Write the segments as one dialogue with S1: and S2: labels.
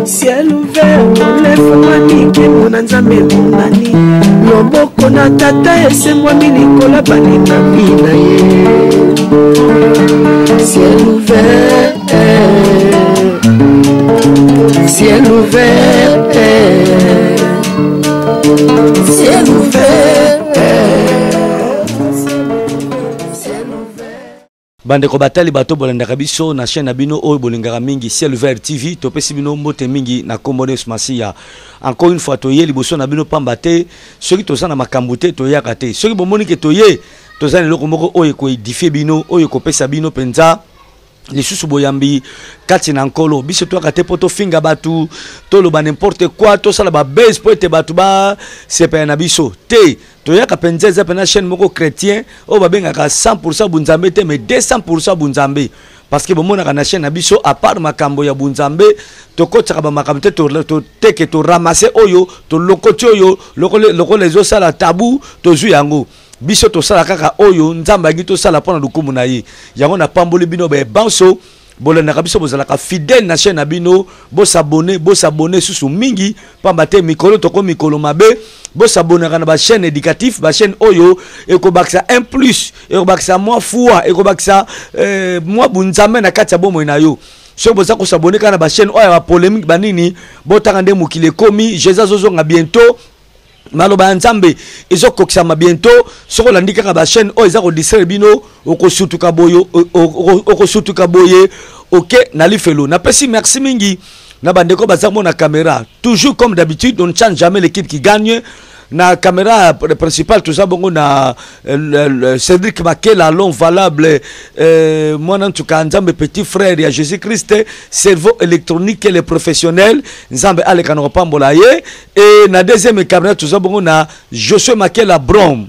S1: Ciel ouvert olefungwami nkembo na nzambe emonani loboko na tata esembwami likolo balingami na ye ciel ouvert ciel ouvert ciel ouvert.
S2: Bandeko batali bato bolandaka biso na chaîne na bino oyo bolingaka mingi Ciel Vert TV, topesi bino mbote mingi na kombo na Yesu Masiya. Encore une fois toye liboso na bino pamba te, soki toza na makambo te toyaka te. Soki bomoni ke toye, toza na eloko moko oyo ekoedifie bino, oyo ekopesa bino mpenza lisusu boyambi kati na Nkolo. Biso toyaka te mpo tofinga bato, toloba n'importe quoi, tosala ba buzz mpo ete bato basepela na biso te. Toyaka mpenza, eza mpenza chaîne moko chrétien oyo babengaka 100% bunzambe te, mais 200% bunzambe, parce que bomonaka na chaîne na biso à part makambo ya bunzambe tokotisaka bamakambo te, toteke toramase oyo tolokoti oyo lokola ezosala tabu tozwi yango. Biso tosala kaka oyo Nzambe alingi tosala mpo na lokumu na ye. Yango napamboli bino baebanso bolandaka biso, bozalaka fidèle na chaîne na bino, bosabone, bosabone susu mingi, pamba te mikolo toko mikolo mabe. Bosabonaka na bachaîne éducatif, bachaîne oyo ekobakisa un plus, ekobakisa mwa foi, ekobakisa mwa bunzambe na kati ya bomoi na yo. Soki boza kosabone kaka na bachaîne oyo ya bapolémique banini, botanga nde mokili ekomi, Jésus azozonga bientôt, maloba ya Nzambe ezokokisama bientôt. Soki olandi kaka bachaîne oyo eza kodistraire bino, okosutuka boye, okosutuka boye oke na lifelo. Napesi merci mingi na bandeko baza komona caméra. Toujours comme d'habitude, on ne change jamais l'équipe qui gagne. Na caméra principale toza bongo na Cédric Makela, l'homme valable, mwana ntuka Nzambe, petit frère ya Jésus Christ, cerveau électronique et les professionnels. Nzambe aleka na kopambola ye. Et na deuxième caméra toza bongo na Josué Makela Brom.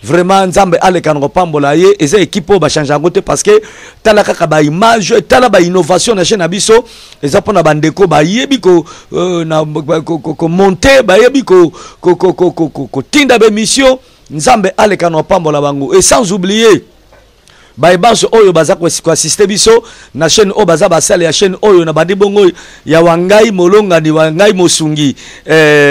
S2: Vraiment Nzambe aleka na kopambola ye. Eza équipe oyo bachange yango te, parce que tala kaka ba image, tala ba innovation na chaîne na biso, eza mpona bandeko bayebi ko monter, bayebi kotinda ba émission. Nzambe aleka na kopambola bango. Et sans oublier bayebanso oyo baza koassiste biso na chaîne oyo, baza basale ya chaîne oyo na bandi bongo ya Wangai Molongani, Wangai Mosungi,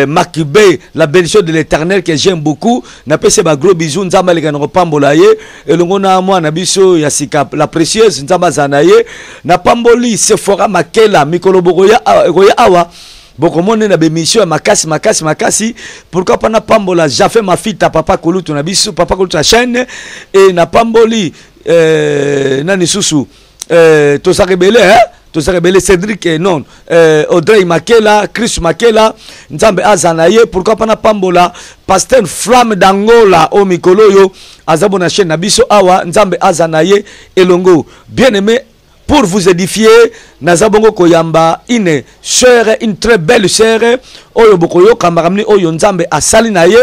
S2: Makube, la bénédiction de l'Éternel que j'aime beaucoup. Napesi ba gros bisous, Nzambe aleka na kopambola ye elongo na mwana biso ya sika la précieuse, Nzambe aza na ye. Napamboli Sephora Makela, mikolo bokoya ekoya awa bokomona na bémission ya makasi makasi makasi. Pourquoi pas napambola Jafé Mafita, papa kulutu na biso, papa kulutu na chaîne. Et napamboli nani susu, tozaka ebele, hein? Tozaka ebele, Cédric, non, Audrey Makela, Chris Makela, Nzambe aza na ye. Pourquoi pas napambola Pasteur Flamme d'Angola o mikolo oyo aza bona chaîne na biso awa, Nzambe aza na ye elongo. Bien aimé, pour vous édifier, naza bongo koyamba une sœur, une très belle sœur oyo bokoyoka makambo oyo Nzambe asali na ye.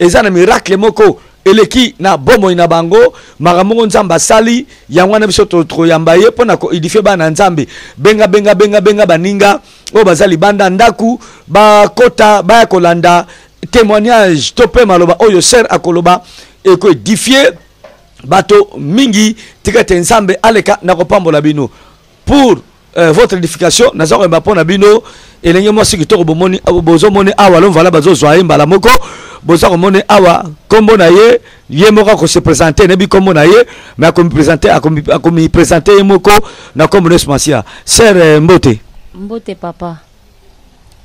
S2: Eza na miracle moko eleki na bomoi na bango, makambo ngo Nzambe asali yango wana biso toyamba ye mpona koédifie bana na Nzambe. Benga, benga, benga, benga baninga oyo baza libanda ndaku, bakota baya kolanda témoignage to mpe maloba oyo sœur akoloba ekoédifie bato mingi. Tika ete Nzambe aleka na kopambola bino. Pour votre édification, naza koyemba mpo na bino elenge mwasi kitoko bomoni, bozomoni awa lomvala bazozwa ye mbala moko, boza komoni awa nkombo na ye, ye moko akose présenter, nayebi nkombo na ye, mais akomiprésente, akomiprésente ye moko na nkombo na Yesu Masiya. Sœur, mbote.
S3: Mbote papa.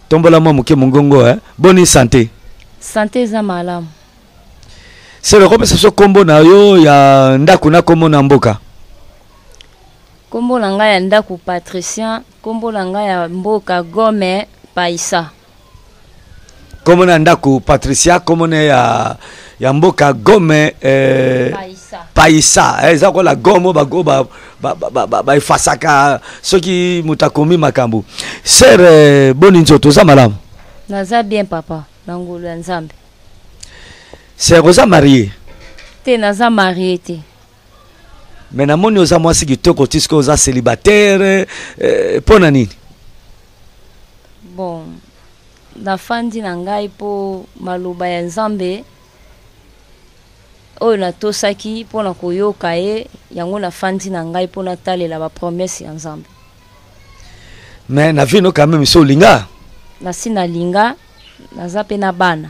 S2: Tombola mwa moke mongongo, eh? Boni santé?
S3: Santé eza malamu.
S2: Sœur, okopesa biso nkombo na yo ya ndako na nkombo na mboka?
S3: Nkombo na ngai ya ndako Patricien, nkombo na ngai ya mboka Gome Paisa.
S2: Nkombo na ndako Patricia, nkombo na ya mboka Gome
S3: Paisa.
S2: Paisa, eza kola Gome bago baefasaka soki moto akomi makambo. Sœur, boni nzoto, oza malamu?
S3: Naza bien papa, na ngolu ya Nzambe.
S2: Sœur, oza marié?
S3: Te, naza marié te.
S2: Mais namoni oza mwasi kitoko, ti soki oza célibataire, mpo na nini?
S3: Bon, nafandi na ngai mpo maloba ya Nzambe. Oyo natosaki mpo na koyoka ye, yango nafandi na ngai mpo natalela ba promesses ya Nzambe.
S2: Mais na vie no quand même so olinga?
S3: Nasi nalinga, naza mpe na bana.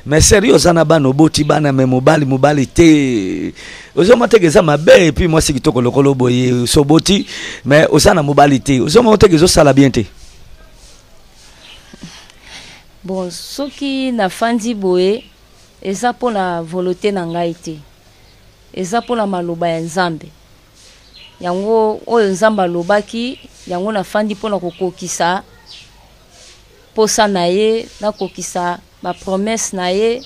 S2: Mais sérieux oza na bana oboti bana mais mobali mobali te ozomona teke eza mabe et puis mwasi kitoko lokolo boye so oboti mais oza na mobali te ozomona teke ezosala bien te.
S3: Bon soki nafandi boye eza mpo na volonte na ngai te, eza mpo na maloba ya Nzambe. Yango oyo Nzambe alobaki yango nafandi mpo na kokokisa posa na ye, nakokisa ba promesses na ye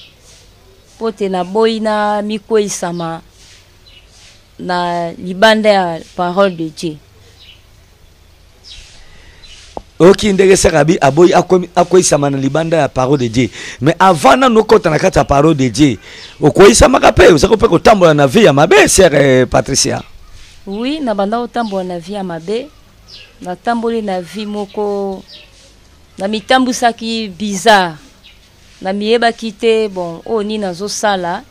S3: mpo te naboyi na mikweyisama na libanda ya parole de Dieu.
S2: Oyoki ndenge sœur abi aboyi akweyisama na libanda ya parole de Dieu. Mais avant nanu okota na kati ya parole de Dieu, okweyisamaka mpe ozalaki mpe kotambola na vie ya mabe sœur eh, Patricia.
S3: Oui, na banda kotambola na vie ya mabe, natamboli na vie moko na mitambusaki bizarre, na miyebaki te bon oyo nini nazosala,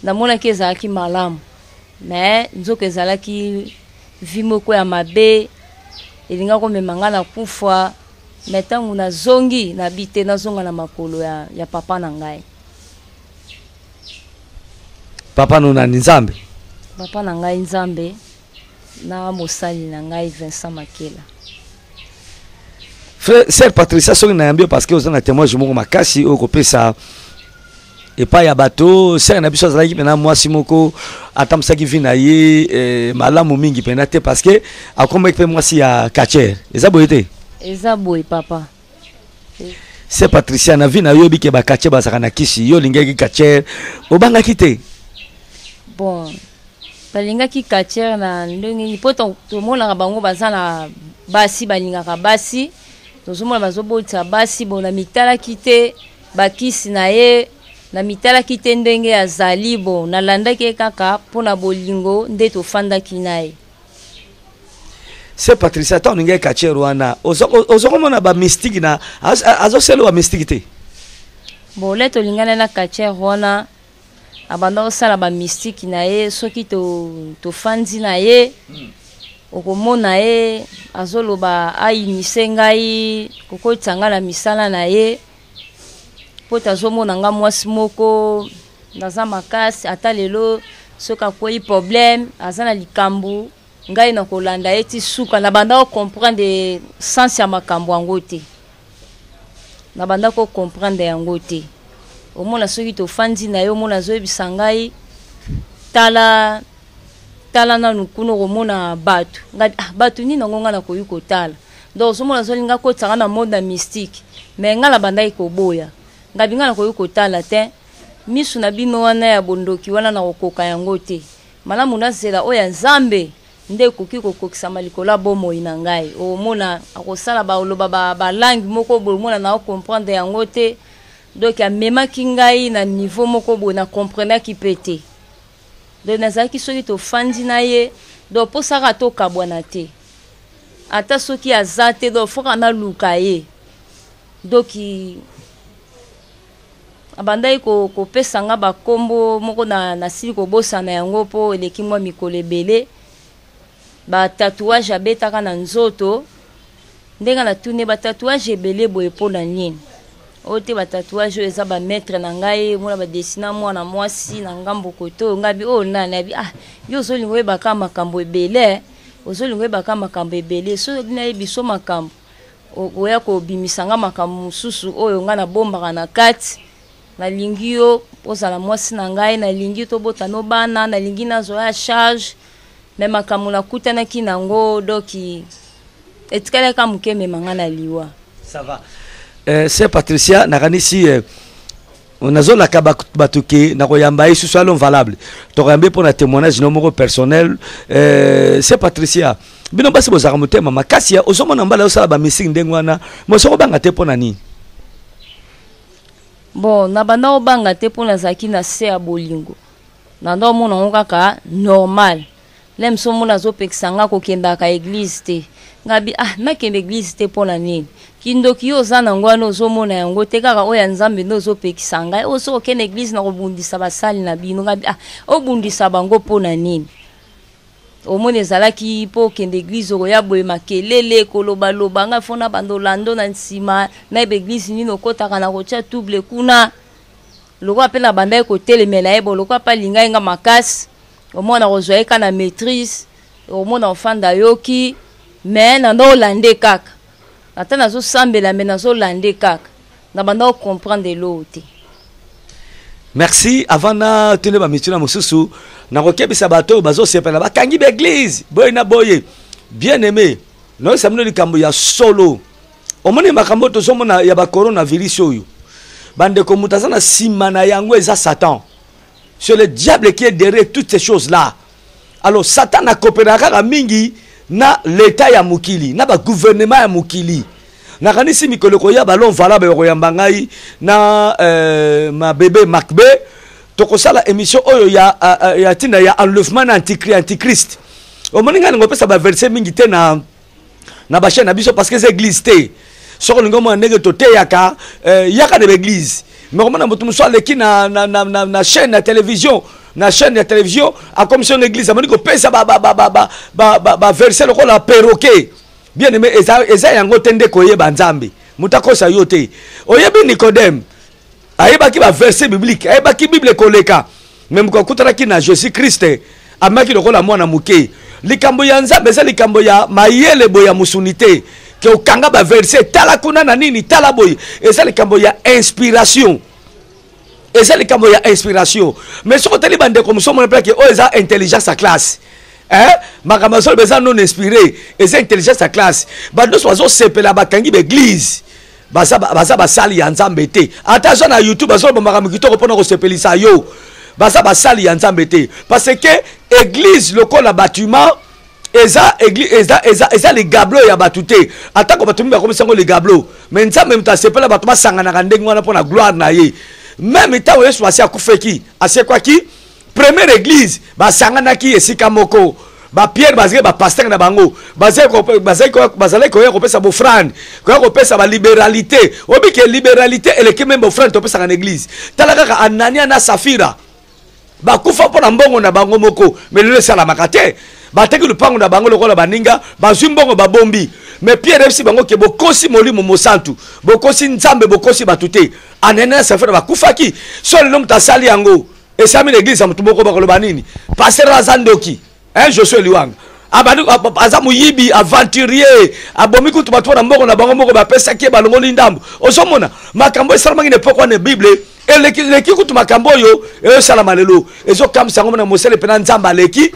S3: namonaki ezalaki malamu mais nzoka ezalaki vie moko ya mabe elinga komema nga na kufa. Mais ntango nazongi nabi te nazonga na makolo ya, ya papa na ngai.
S2: Papa no nani? Nzambe?
S3: Papa na ngai Nzambe na mosali na ngai Vincent Makela.
S2: Frère, sœur Patricia, soki nayambi yo parce que oza na témoignage moko makasi oyo kopesa epai ya bato. Sœur na biso azalaki mpena mwasi moko atambusaki vie na ye eh, malamu mingi mpena te parce que akomaki mpe mwasi ya catcheur. Eza boye te?
S3: Eza boye papa.
S2: Sœur Patricia, na vie na yo oyebi ke ba catcheur bazalaka na kisi, yo olingaki catcheur, obangaki te?
S3: Bon, balingaki catcheur na ndenge nini? Mpo tomonaka bango baza na basi, balingaka basi, tozomona bazobotisa basi. Bon, namitalaki te bakisi na ye, namitalaki te ndenge azali. Bon, nalandaki ye kaka mpo na bolingo nde tofandaki na ye.
S2: Sœur Patricia, ata olingaki catcheur wana, oza komona ba mystique na azosala ba mystique te?
S3: Bon, le tolingana na catcheur wana, abanda kosala ba mystique na ye. Soki tofandi na ye, okomona ye azoloba ayinise ngai kokotisa ngai na misala na ye, mpo te azomona nga mwasi moko naza makasi. Ata lelo soki akwei problème, aza na likambo, ngai na kolanda ye ti suka. Nabanda kocomprendre sens ya makambo yango te, nabanda kocomprendre yango te. Omona soki tofandi na ye, omona azoyebisa ngai tala tala nanu kuna okomona bato. Ngai ah, bato nini yango ngai nakoki kotala? Donc ozomona azolinga kotisanga na monde ya mystique, mais ngai nabandaki koboya. Ngai ngai nakoki kotala te, misu na bino wana ya bondoki wana nakokoka yango te. Malamu nazela oyo ya Nzambe nde ekoki kokokisama likolo ya bomoi na ngai. Okomona akosala baloba balangue moko boye, omona na comprendre yango te. Donc amemaki ngai na niveau moko boye na comprenaki mpe te. Donc nazalaki soki tofandi na ye, donc mposaka tokabwana te, ata soki aza te, donc foka naluka ye. Donc abandaki kopesa nga bakombo moko na nasili kobosana yango mpo eleki mwa mikolo ebele. Ba tatouage abetaka na nzoto, ndenge natuni ba tatouage ebele boye mpo na nini? Oyo te, ba tatouage oyo eza ba maître na ngai, omona ba dessina mwana mwasi na ngambo kote oyo. Ngai bi oyo nani? Abi ah, yo ozolinga oyebaka makambo ebele, ozolinga oyebaka makambo ebele. Soki nayebi so makambo oya kobimisa nga makambo mosusu oyo ngai nabombaka na kati. Nalingi yo ozala mwasi na ngai, nalingi tobota no bana, nalingi nazwa ya charge. Me makambo nakutanaki nango, donc etikalaki kaka moke emema ngai na liwa.
S2: Ça va. Sœur Patricia, nakanisi nazolaka bato ke nakoyamba ye susu alon valable, tokoyamba ye mpo na témoignage no moko personnel. Sœur Patricia, bino basi bozalaka motema makasi ya ozomona mbala osala bamisiki ndenge wana, mosoko obanga te mpo na nini?
S3: Bon, nabanda kobanga te mpo nazalaki na se ya bolingo, nanda omona yango kaka normal. Le mosusu omona azopekisa nga kokendaka eglise te. Nga bi ah nakende eglise te mpo na nini? Kindoki yo oza nango wana ozomona yango te, kaka oyo ya Nzambe nde ozopekisa ngai. Oyo soki okende eglise nakobundisa basali na bino. Nga bi ah obundisa bango mpo na nini? Omoni ezalaki mpo okende eglise okoya boye makelele kolobaloba, ngai fo na banda olando na nsima nayeba eglise nini okotaka na kotia trouble kuna. Lokola mpe nabandaki kotelemela ye, bo lokola mpe alingaki nga makasi, omona kozwa ye ka na maitrise, omona ofanda ayoki, mais nanda olande kaka. Ata nazosambela mais nazolande kaka. Nabanda ko comprendre eloko te.
S2: Merci. Avant na tune ba mituna mosusu, nakokebisa bato oyo bazosepela bakangi ba eglise boye na boye. Bien aimé, noyebisa bino likambo ya solo. Omoni makambo oyo tozomona ya ba coronavirus oyo, bandeko, moto aza na nsima na yango eza Satan. C'est le diable qui est derrière toutes ces choses là. Alors Satan akopelaka kaka mingi na l'etat ya mokili, na ba gouvernement ya mokili. Nakanisi mikolo ekoya balon valable bakoyamba ngai na ma bebe Macbe, tokosala émission oyo ya ntina ya enlèvement na antichrist. Omoni ngai nangopesa ba verset mingi te na ba chaîne na biso parce que eza église te. Soki olingi omona ndenge toteyaka, yaka na ba église. Mais omona moto mosusu aleki na chaîne ya télévision, na chaîne ya télévision akomisi na église, amoni kopesa ba verset lokola perroquet. Bien aimé, eza yango te nde koyeba Nzambe. Moto akosa yo te. Oyebi Nicodème ayebaki ba verset biblique, ayebaki Bible koleka, mais moko akutanaki na Jésus Christ amaki lokola mwana moke. Likambo ya Nzambe eza likambo ya mayele boye ya mosuni te, ke okanga ba verset tala kuna na nini tala boye, eza likambo ya inspiration. Eza likambo ya inspiration. Mais soki otali bandeko mosusu omona mpe ke oyo eza intelligence ya classe. Hein? Makambo azoloba eza non inspiré, eza intelligence ya classe. Bato nyonso bazosepela bakangi ba église. Baza basali ya Nzambe te. Ata aza na YouTube azoloba makambo kitoko mpona kosepelisa yo. Baza basali ya Nzambe te. Parce que église lokola bâtiment eza église, eza, eza, eza ligablo ya bato te. Atako bato mingi bakomisa yango ligablo, mais Nzambe moto asepela bato basanganaka ndenge wana mpona gloire na ye. Même ntango Yesu asi akufeki, asekwaki, première église basanganaki esika moko. Ba Pierre bazalaki ba pasteur na bango, bazalaki koya kopesa bofrande, koya kopesa ba libéralité. Oyebi ke libéralité eleki même bofrande topesaka na église. Tala kaka Anania na Safira bakufa mpo na mbongo na bango moko, mais lelo esalamaka te. Bateki lupango na bango lokola baninga, bazwi mbongo babombi. Mais Pierre ayebisi bango ke bokosi molimo mosantu, bokosi Nzambe, bokosi bato te. Anania na Safira bakufaki. So lelo moto asali yango, esami na église ya moto moko, bakoloba nini? Pasteur aza ndoki. Hein, Josué Liwanga. Abandi, aza moyibi, aventurier, abomi kutu bato na mbongo na bango moko bapesaki ye balongoli ndambo. Ozomona makambo esalamaki na epoque wana Bible eleki leki kutu makambo oyo ezosalama lelo. Ezokamwisa yango na mosele pena Nzambe aleki.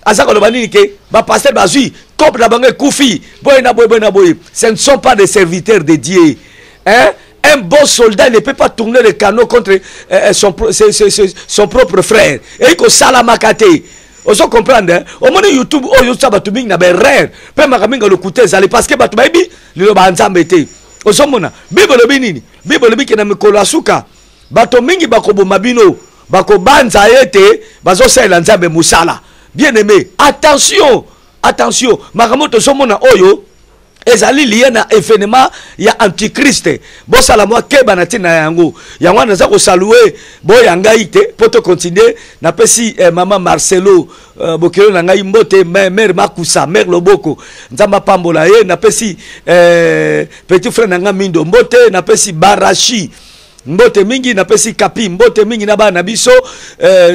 S2: Aza koloba nini ke ba pasteur bazwi couple na bango ekufi boye na boye, boye na boye. Ce ne sont pas des serviteurs de Dieu. Hein? Un bon soldat ne peut pas tourner le canot contre son propre frère. Et ko salamaka te. Ozo comprendre, hein? Omoni YouTube oyo ozo bato mingi na ba erreur, pe makambo mingi lokuta ezali parce que bato bayebi liloba ya Nzambe te. Ozomona Bible elobi nini? Bible elobi ke na mikolo ya suka bato mingi bakoboma bino, bakobanza ete bazosalela Nzambe mosala. Bien aimé, attention, attention, makambo tozomona oyo ezali lié na événement ya antichrist. Bosala mwa keba na ntina yango. Yango wana naza kosalue boya ngai te po to continuer. Napesi mama Marcelo bokelo na ngai mbote, mère Makusa, mère Loboko, Nzambe apambola ye. Napesi petit frère na ngai Mindo mbote, napesi Barashi mbote mingi, napesi Kapi mbote mingi na bana na biso,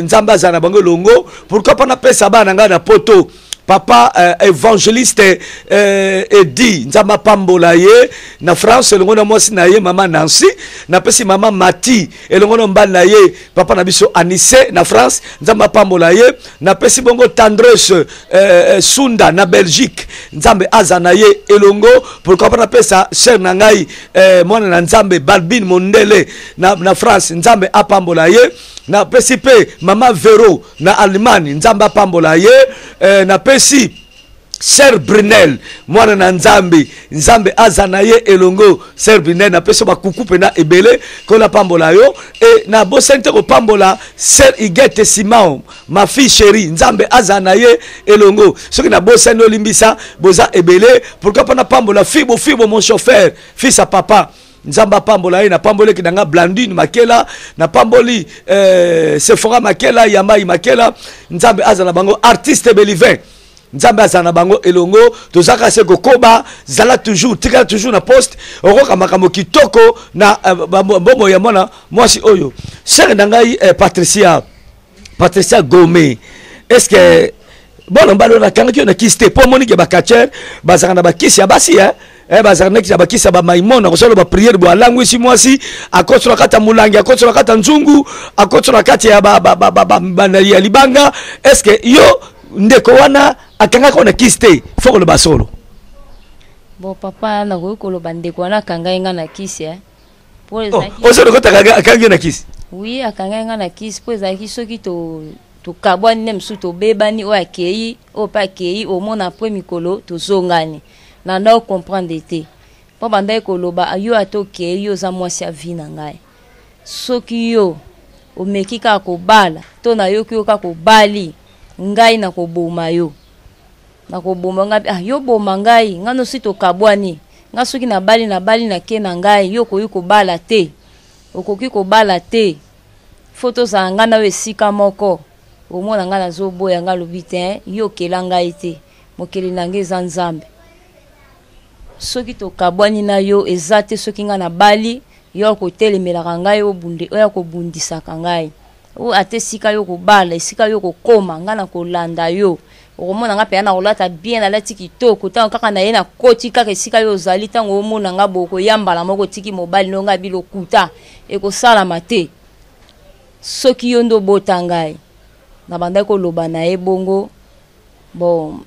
S2: Nzambe azala na bango elongo. Pourquoi pas napesa bana na ngai na poto papa évangéliste Edi, Nzambe apambola ye na France elongo na mwasi na ye mama Nancy. Napesi mama Mati elongo na mobali na ye papa na biso Anissé na France, Nzambe apambola ye. Napesi bongo Tendresse Sunda na Belgique, Nzambe aza na ye elongo. Pourquoi pas napesa sœur na ngai mwana na Nzambe Balbine Mondele na France, Nzambe apambola ye. Napesi pe mama Vero na Allemagne, Nzambe apambola ye. Napesi Sœur Brunel, mwana na Nzambe, Nzambe aza na ye elongo. Sœur Brunel napesi ba kuku pena ebele kola pambola yo et na bosani te kopambola Sœur Huguette Simao, ma fille chérie, Nzambe aza na ye elongo. Soki na bosani olimbisa boza ebele, pourquoi pas na pambola Fibo Fibo mon chauffeur, fils à papa. Nzambe apambola ye, napamboleki na nga Blandine Makela, napamboli Sephora Makela, Yamai Makela, Nzambe aza na bango artiste Belivin. Nzambe azala na bango elongo, tozaka se kokoba, zala toujours, tikala toujours na poste, okoka makambo kitoko na bomoi ya mwana mwasi oyo. Sœur na ngai Patricia Gomé, est-ce que bon mbalo na kangaki yo na kisi te po omoni ke ba catcheur bazalaka na ba kisi ya basi, hein? Bazalaka na kisi ya ba kisi ya ba maimona, kosala ba prière bo alangwisi mwasi, akotisa na kati ya molangi, akotisa na kati ya nzungu, akotisa na kati ya ba, ba, ba, ba, ba, ba, na, ya libanga. Est-ce que yo ndeko wana akangaki yo na kisi te? Faut koloba solo.
S3: Bon papa, nakoki koloba ndeko wana akangai nga na kisi, hein? Po
S2: Oh,
S3: ezalaki
S2: ozo lokota akangi yo na kisi?
S3: Oui, akangai nga na kisi po ezalaki soki tokabwani nde mosusu tobebani, oyo akei, oyo mpe akei, omona après mikolo tozongani. Na ndako comprendre te. Po bandaki koloba, yo ata okei, yo oza mwasi ya vie na ngai. Soki yo omeki kaka kobala, to nayoki yo kaka kobali, ngai nakoboma yo. Nakoboma ngai, ah, yo boma ngai, ngai nosi tokabwani. Ngai soki nabali, nabali na ke na ngai, yo okoki kobala te. Okoki kobala te. Faut tozala ngai na yo esika moko. Omona ngai nazoboya, ngai alobi te, hein, yo okela ngai te. Mokeli na ngai eza Nzambe. Soki tokabwani na yo eza te, soki ngai nabali, yo akotelemelaka ngai, oyo akobundisaka ngai. Oyo ata esika yo kobala, esika yo kokoma, ngai nakolanda yo. Okomona ngai mpenza nakolata bien, nalati kitoko. Ntango kaka na ye nakoti kaka esika yo ozali, ntango omona ngai boye, okoya mbala moko otiki mobali no ngai bilokuta. Ekosalama te. Soki yo nde obota ngai. Nabandaki koloba na ye bongo. Bon,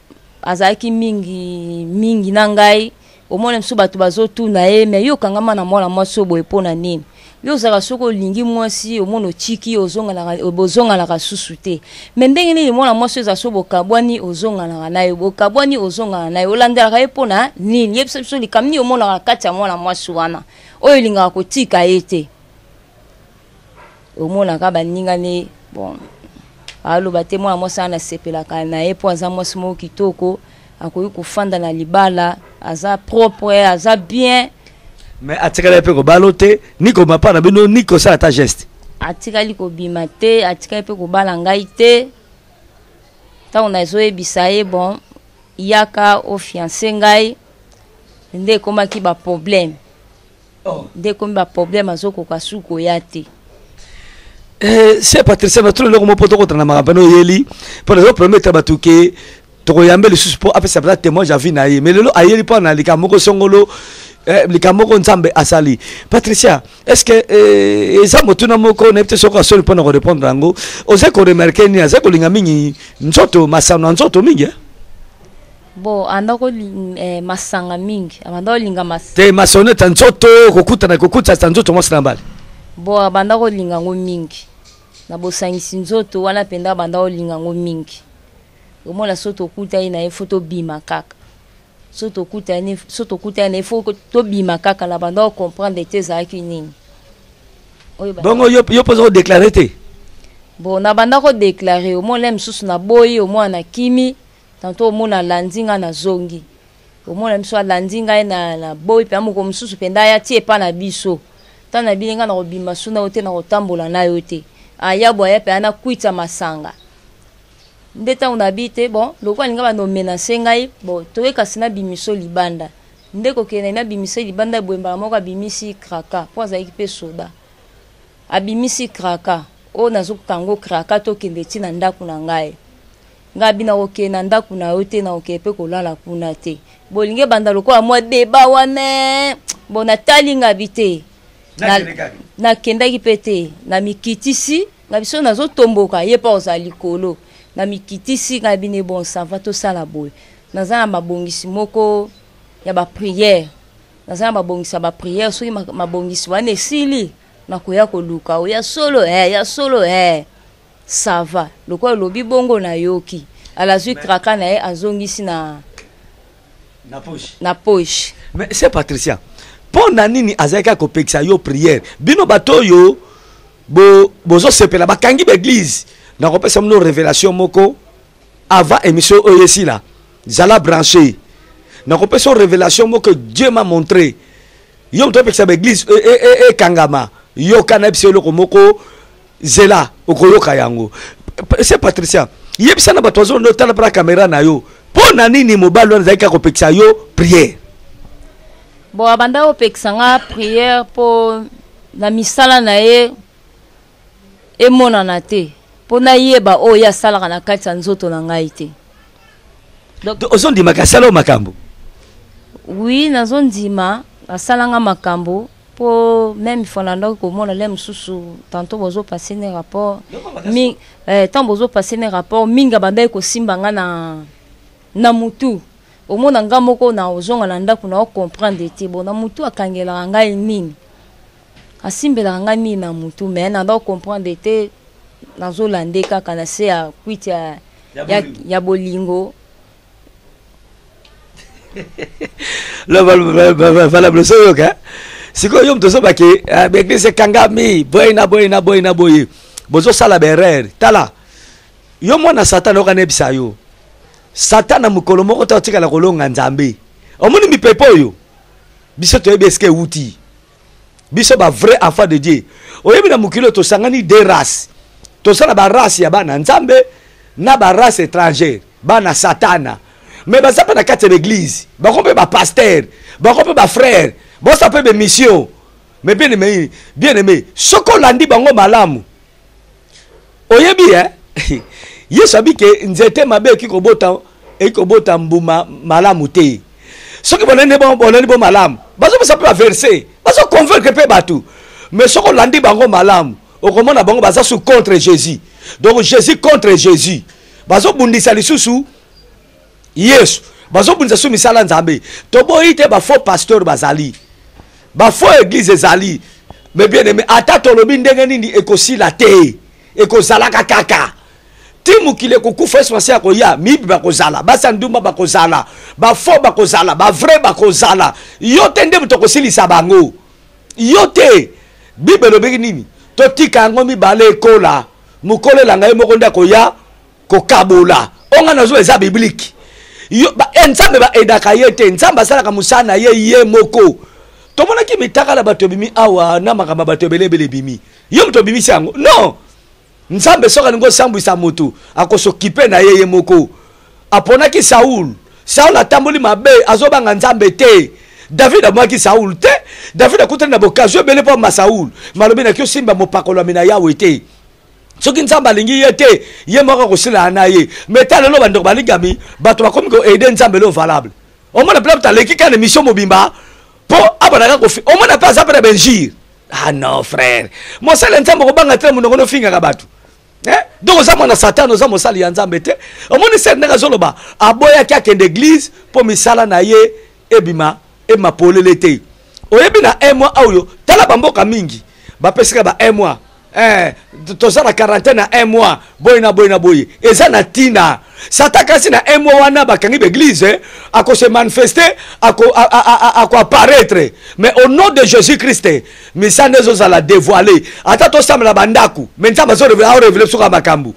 S3: azalaki mingi mingi na ngai. Omona biso bato bazotuna ye, mais yo okangama na mwana mwasi oyo boye mpo na nini? Yo ozalaka soki olingi mwasi, omona otiki, bozonganaka susu te. Mais ndenge nini mwana mwasi oyo ezala so bokabwani, ozonganaka na ye, bokabwani, ozongana na ye, olandelaka ye mpo na nini? Yebisa biso likambo nini omonaka kati ya mwana mwasi wana oyo olingaka kotika ye te. Omonaka baninga ne, bon, aloba te mwana mwasi wana nasepelaka na ye mpo aza mwasi moko kitoko, akoki kofanda na libala, aza propre, aza bien.
S2: Mais atikali mpe kobala te, ni kobima mpa na bino, ni kosala ata geste.
S3: Atikali kobima te, atikali mpe kobala ngai te. Ntango nazoyebisa ye, bon, yaka ofiance ngai, nde ekomaki ba problème.
S2: Oh.
S3: Nde ekomi ba problème, azokoka su koya te.
S2: Se Patricia, natuna eloko moko mpo tokotana na makambo na oyeli, mpo nazo promettre bato ke tokoyambe lisusu mpo apesa mpenza témoignage ya vie na ye. Mais lelo ayeli mpo na likambo moko songolo, likambo moko Nzambe asali. Patricia, est-ce que eza motuna moko nayebi te soki asoli mpo na korépondre yango? Ozali koremarke nini? Azali kolinga mingi nzoto, masano ya nzoto mingi, eh?
S3: Bon, anda ko masanga mingi, abanda kolinga mas-
S2: Te, masano ya nzoto, kokutana, kokutisa nzoto mwasi na mbali.
S3: Bon, abanda kolinga yango mingi. Na bosangisi nzoto wana mpenza abanda kolinga yango mingi. Omona so tokutani na ye, fo tobima kaka. So tokutani, so tokutani na ye, fo tobima kaka. Na banda kocomprendre te ezalaki nini. Oyo ba-
S2: Bongo yo mpo oza kodéclare te?
S3: Bon, na banda kodéclare, omona ye mosusu na boyi, omona na kimi, tantôt omona alandi nga na zongi. Omona miso alandi ngai na boyi, mpe moko mosusu mpenza aya tie epa na biso. Ntango na bino nga na kobima su na yo te, na kotambola na yo te. Aya boye, aya mpe aya na kwita masanga. Nde ntango na bi te, bon, lokola alinga bando menacer ngai, bon, toye kasi na bimiso libanda. Nde kokende na bimiso libanda boye, mbala moko abimisi kraka, po azalaki mpe soda. Abimisi kraka, oyo nazokango kraka, tokende ti na ndako na ngai. Ngai bina kokende na ndako na yo te, na kokende mpe kolala kuna te. Bolingi ebanda lokola mwa débat wana, bon, natali ngai bi te. Nakendaki mpe te, na mikitisi, ngai biso nazotomboka, ye mpe ozala likolo. Na mikitisi, ngai bine, bon, ça va, tosala boye. Naza na mabongisi moko ya ba prière. Naza na mabongisi ya ba prière, soki mabongisi wana esili, nakoya koluka oyo ya solo, ya solo, Ça va. Lokola lobi bongo nayoki. Alazwi kraka na ye azongisi na
S2: Na poche.
S3: Na poche.
S2: Mais c'est Patricia, mpo na nini azalaki kaka kopekisa yo prière? Bino bato oyo bo bozosepela bakangi baeglise, nakopesa bino révélation moko avant émission oyo esila. Zala branché, nakopesa yo révélation moko Dieu m'a montré. Yo moto opekisa baeglise ekangama, yoka na biso eloko moko, zela okoyoka yango. C'est Patricia, yebisa na bato bazolanda, otala mpe na caméra na yo, mpo na nini mobali wana azalaki kaka kopekisa yo prière?
S3: Bon, abanda kopekisa nga prière mpo na misala na ye emonana te, mpo nayeba oyo ye asalaka na kati ya nzoto na ngai te.
S2: Donc ozondimaka asala oyo makambo?
S3: Oui, nazondima asalanga makambo, mpo même fois nandaki komona le mosusu tantôt bozopase ne rapport mi, ntango bozopase ne rapport mingi, abandaki kosimba nga na mutu. Omona nga moko na ozonga na ndako na ocomprendre te, bon, na mutu akangelaka ngai nini, asimbelaka ngai nini na mutu, mais nanda ocomprendre te. Nazolande kaka na se ya kwiti ya bolingo.
S2: Valable. Ozoyoka sikoyo, yo moto ozobake baeglise ekangami boye na boye na boye na boye, bozosala baerreur. Tala, yo mwana Satan, oyoka nayebisa yo, Satan na mokolo moko te otikala kolonga Nzambe. Omoni mipepe oyo biso toyebi esika ewuti, biso ba vrai enfant de Dieu. Oyebi, na mokili oyo tosangani deux races: tosala barace ya bana Nzambe na barace étrangère, bana Satana. Mais baza mpe na kati ya baeglise, bako mpe bapasteur, bako mpe bafrère, bosa mpe bemission. Mais bien aimé, bien aimé, soki olandi bango malamu, oyebi eh? Yesu abi ke nzete mabe eki kobota mbuma malamu te. Soki bolandi bo, bolandi bo malamu, bazopesa mpe baverset, bazoconvaincre mpe bato. Mais soki olandi bango malamu, okomona bango baza su contre Jésus. Donc Jésus contre Jésus, bazobundisa lisusu Yesu, bazobundisa su misala Nzambe. Toboyi te, bafaux pasteur bazali, bafaux église ezali. Mais bien aimé, ata tolobi ndenge nini, ekosila te, ekozalaka kaka ti mokili ekokufa. Yesu Masiya akoya, miyibi bakozala, basi ya ndumba bakozala, bafaux bakozala, bavrai bakozala. Yo te nde moto akosilisa bango, yo te. Bible elobeki nini? Totika yango mibale ekola, mokolo elanga ye moko nde akoya kokabola. Oyo ngai nazwa eza biblique. Yo, Nzambe baaidaka ye te, Nzambe asalaka mosala na ye ye moko. Tomonaki mitaka na bato ebimi awa na makambo ya bato ebele ebele ebimi. Yo moto obimisi yango? Non. Nzambe soki alingi osambwisa motu, akosokipe na ye ye moko. Aponaki Saul, Saul atamboli mabe, azobanga Nzambe te. David amwaki Saul te. David akutani na bokazio ebele mpo ama Saul malobi naki osimba mopakolami na Yawe te. Soki Nzambe alingi ye te, ye moko akosilana na ye. Mais ta lelo, bandeko balingami, bato bakomi koaider Nzambe lo valable. Omona mpe moto aleki kaka na émission mobimba mpo abandaka kofi. Omona mpe aza mpe na bainjure. Ah non, frère, mosali ya Nzambe okobanga te na monoko nofingaka bato, eh? Donc oza mwana Satan, oza mosali ya Nzambe te. Omoni sere ndenge azoloba, aboyaki akende église mpo misala na ye ebima, ebima polele te. Oyebi, na un mois oyo, tala bamboka mingi bapesika ba un mois, toza na quarantaine na un mois, boye na boye na boye. Eza na ntina. Satan kasi na un mois wana bakangi baeglise, akose manifester, akoapparaître. Mais au nom de Jésus Christ, misala ezozala dévoilé. Ata tosambela bandako, mais Nzambe azorévéler biso kaka makambo.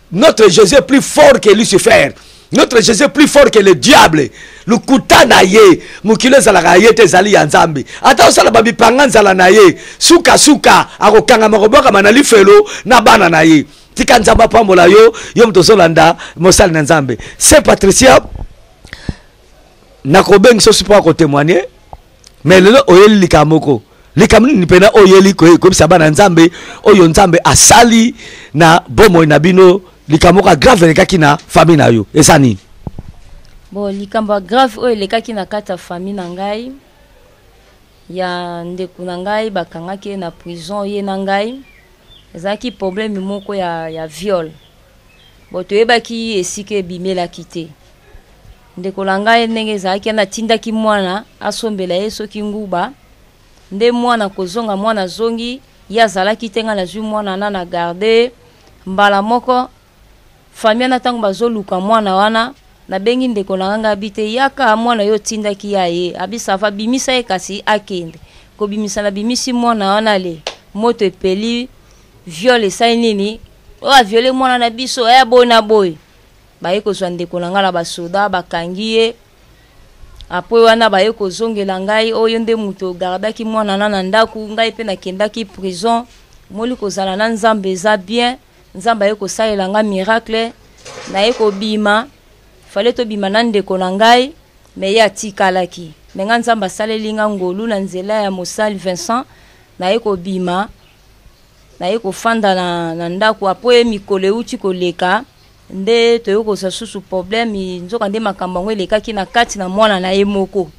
S2: Notre Jésus est plus fort que Lucifer, notre Jésus est plus fort que le diable. Lokuta na ye, mokili ezalaka ye te, ezali ya Nzambe. Ata osala babipanga nzala na ye, sukasuka akokangama, kobwakama na lifelo na bana na ye. Tika Nzambe apambola yo, yo moto ozolanda mosali na Nzambe Saint Patricia. Nakobengisa osi mpo akotémoigne. Mais lelo oyeli likambo moko. Likambo nini mpena oyeli koyebisa bana Nzambe, oyo Nzambe asali na bomoi na bino? Likambo moko ya grave elekaki na famille na yo, eza nini?
S3: Bon, likambo ya grave oyo elekaki na kati ya famille na ngai, ya ndeko na ngai, bakangaki ye na prison, ye na ngai. Ezalaki problème moko ya viol. Bon, toyebaki esika ebimelaki te. Ndeko na ngai, ndenge ezalaki wana, atindaki mwana asombela ye soki nguba. Nde mwana kozonga, mwana azongi, ye azalaki te. Ngai nazwi mwana na garde. Mbala moko famille wana, ntango bazoluka mwana wana. Nabengi ndeko na nga, nga abi te yaka mwana yo otindaki ya ye abi sava bimisa ye kasi akende kobimisa. Nabimisi mwana wana le moto epeli, viol esali nini, oyo aviole mwana na biso aya boye na boye. Baye kozwa ndeko na nga na basoda, bakangi ye. Apres wana baye kozongela ngai, oyo nde moto ogardaki mwana na na ndako. Ngai mpe nakendaki prison. Moli kozala na Nzambe eza bien. Nzambe aye kosalela nga miracle, naye kobima. Fale tobima na ndeko na ngai, me ye atikalaki. Me nga Nzambe asaleli nga ngolu na nzela ya mosali Vincent, naye kobima, naye kofanda na ndako. Apres mikolo euti koleka nde toyei kozwa susu problème, nzoka nde makambo yango elekaki na kati na mwana na ye moko.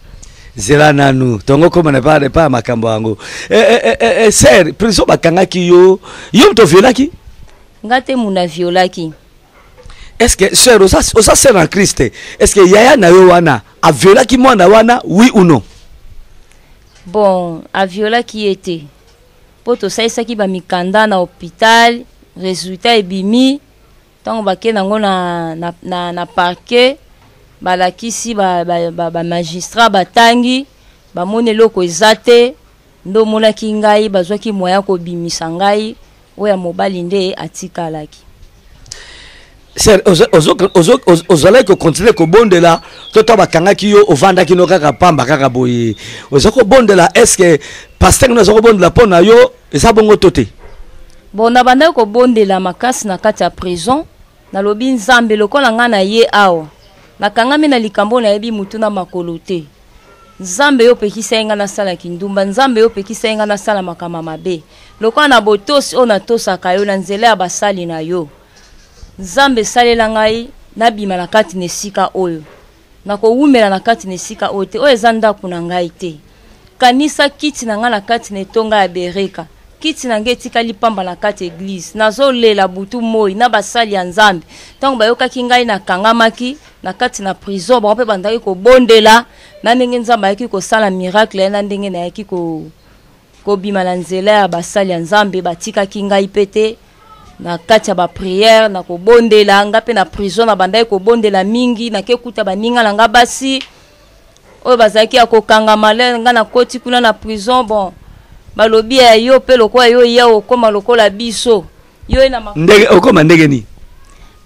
S2: Zela nanu, tongo koma na pa makambo yango. Eh, eh, eh, eh, eh, sœur, prison bakangaki yo, yo moto violaki?
S3: Nga te muna violaki.
S2: Est ce que sœur oza sœur en Christ, est ce que yaya na yo wana aviolaki mwana wana, oui ou non?
S3: Bon, aviolaki ye te, mpo tosalisaki bamikanda na hôpital, résultat ebimi. Ntango bakei nango na parquet, balakisi bamagistrat, ba, ba, batangi, bamoni eloko eza te. Nde omonaki ngai bazwaki moyen kobimisa ngai, oyo ya mobali nde atikalaki.
S2: Sœur, ozalaki kocontinue kobondela to to bakangaki yo, ovandaki no kaka pamba kaka boye, oza kobondela? Est ce que pasteur no aza kobondela mpo na yo, eza bongo to te?
S3: Bon, nabandaki kobondela makasi na kati ya prison. Nalobi, Nzambe, lokola ngai na ye awa nakangami na likambo nayebi mutu na makolo te, Nzambe, yo opekisa ye ngai nasala kindumba, Nzambe, yo opekisa ye ngai nasala makambo mabe, lokola na botosi oyo natosaka yo na nzela ya basali na yo, Nzambe, esalela ngai nabima na kati na esika oyo. Nakowumela na kati na esika oyo te, oyo eza ndako na ngai te. Kanisa kiti na ngai na kati na etonga ya Bereka, kiti na ngai etikali pamba na kati ya eglize, nazolela butu moi na basali ya Nzambe. Ntango bayokaki ngai nakangamaki na kati na prison, bango mpe bandaki kobondela na ndenge Nzambe ayaki kosala miracle, na ndenge nayaki kobima na nzela ya basali ya Nzambe. Batikaki ngai mpe te na kati ya bapriere na kobondela. Nga mpe na prison nabandaki kobondela mingi. Nakekuta baninga na nga basi oyo bazalaki ya kokangama le nga nakoti kuna na prison. Bon, balobi ya yo mpe lokola yo ya okóma lokola biso, yo ye na
S2: ndenge okóma ndenge nini?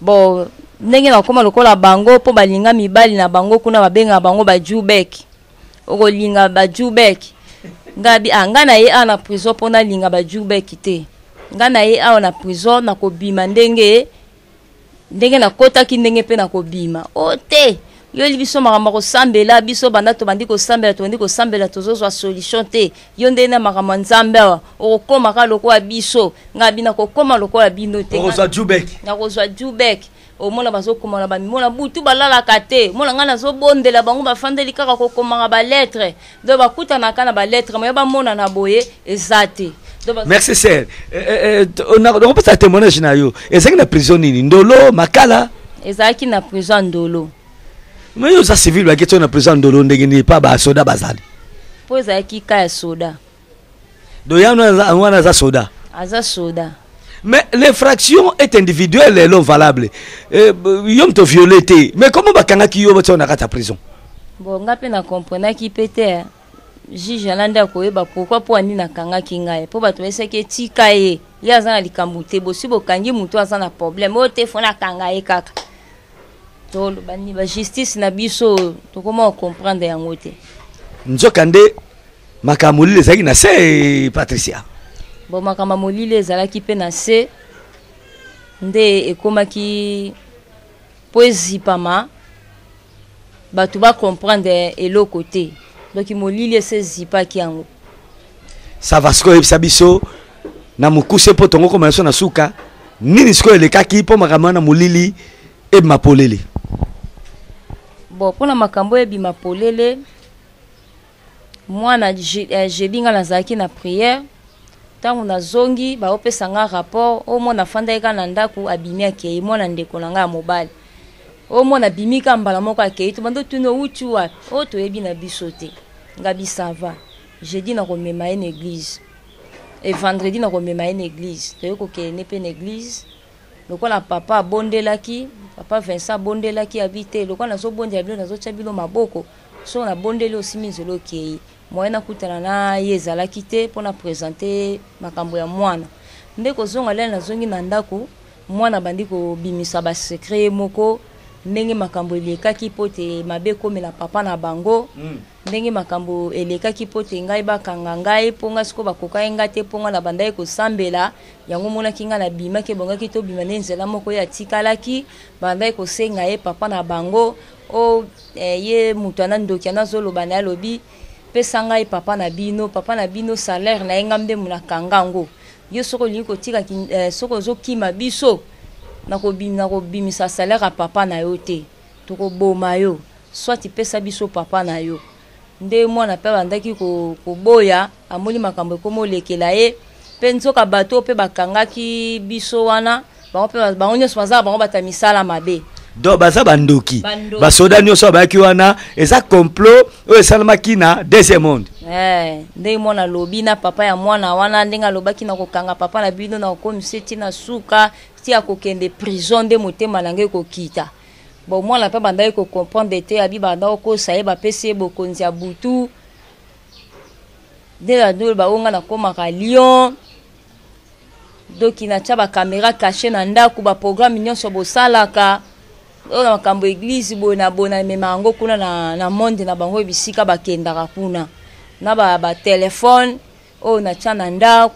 S3: Bon, ndenge nakóma lokola bango, mpo balinga mibali na bango kuna, babengaka bango bajubek, okolinga bajubek. Nga bi ah, nga na ye awa na prison mpo nalinga bajubek te. Nga na ye awa na prison, nakobima ndenge ndenge nakotaki, ndenge mpe nakobima. O te, yoyeli biso makambo ya kosambela biso, banda tobandi kosambela, tobandi kosambela, tozozwa solution te. Yo nde na makambo ya Nzambe awa, okokóma kaka lokola biso. Ngai bina kokóma lokola bino te.
S2: Okozwa jubek.
S3: Nakozwa jubek. Omona bazokoma na bamimona butu, balalaka te. Mona ngai nazobondela, bango bafandeli kaka kokomaka balettre, donc bakutanaka na balettre moya bamona na boye eza te.
S2: Merci sœur. Nakopesa témoignage na yo. Ezalaki na prison nini, Ndolo, Makala?
S3: Ezalaki na prison ya Ndolo.
S2: Mais yo oza civil, baketi yo na prison ya Ndolo ndenge nini, pa basoda bazali?
S3: Mpo ezalaki ka ya soda.
S2: Donc yana wana aza soda?
S3: Aza soda.
S2: Mais l'infraction est individuelle et non valable. Yo moto violé te, mais comment bakangaki yo, batia yo na kati ya prison?
S3: Bon, nga mpe na comprenaki mpe te. Juge ala nde akoyeba pourquoi, mpo ani nakangaki ngai, mpo bato bayesaki etika ye, ye aza na likambo te. Bosi bokangi motu aza na problème oyo te, fo nakanga ye kaka. Toloba nini? Bajustice na biso oyo, tokoma kocomprendre yango te.
S2: Nzoka nde makambo molili ezalaki na se, Patricia?
S3: Bon, makambo ya molili ezalaki mpe na se, nde ekomaki mpo ezipama, bato bacomprendre eloko te. Donc molili ese ezipaki yango.
S2: Ça va. Sikoyo oyebisa biso na mokuse, mpo tongo koma biso na suka, nini sikoyo elekaki mpo makambo wana molili ebima polele?
S3: Bon, mpona makambo oyo ebima polele, mwana jeudi nga nazalaki na prière. Ntango nazongi, baopesa nga rapport oyo mwana afandaki kaka na ndako, abimi akei. Mwana ndeko na ngai ya mobali oyo, mwana abimi kaka mbala moko akei. Tobandi otuni, outi wapi? Oyo toyebi na biso te. Nga bi ça va, jeudi nakomema ye na église e vendredi nakomema ye na église. Toyei kokende mpe na église, lokola papa abondelaki. Papa Vincent abondelaki abi te lokola nazobondela bino nazotya bino maboko soki nabondeli osimi nzela okei. Moyen nakutana na ye ezalaki te mpo na presenter makambo ya mwana. Nde kozonga lele nazongi na ndako, mwana abandi kobimisa ba secret ye moko ndenge makambo elekaki mpo te mabe ekomela papa na bango ndenge makambo elekaki mpo te ngai bakanga ngai mpo ngai sikoyo bakokaki ngai te mpo ngai nabandaki kosambela yango omonaki ngai nabimaki ebongaki tobima nde nzela moko ye atikalaki bandaki kosenga ye papa na bango o eh, ye moto ana ndoki ana azoloba na ye alobi pesa ngai papa na bino papa na bino salaire na ye ngai nde nakanga yango yo soki olingi kotika eh, soki ozokima biso nakobimisa salaire ya papa na yo te tokoboma yo soit pesa biso papa na yo nde mwana mpe abandaki koboya amoni makambo ekoma olekela ye mpe nzoka bato mpe bakangaki biso wana bango mpe bango nyonso baza bango bato ya misala mabe.
S2: Donc baza bandoki, basoda nyonso bayaki wana eza complot oyo esalamaki na deuxième monde.
S3: Eh, ndenge mwana alobi na papa ya mwana wana ndenge alobaki na kokanga papa na bino na kokomisa ti na suka ti akokende prison nde motema na ngai ekokita. Bon mwana mpe abandaki kocomprendre te abi banda kokosa ye bapesi ye bokonzi ya butu nde nadoloba oyo ngai nakomaka lion doki natya bakamera cache na ndako baprograme nyonso bosalaka oyo na makambo eglise boye na boye namema yango kuna na, na monde na bango bisika bakendaka kuna na batelefone ba oyo natya na ndako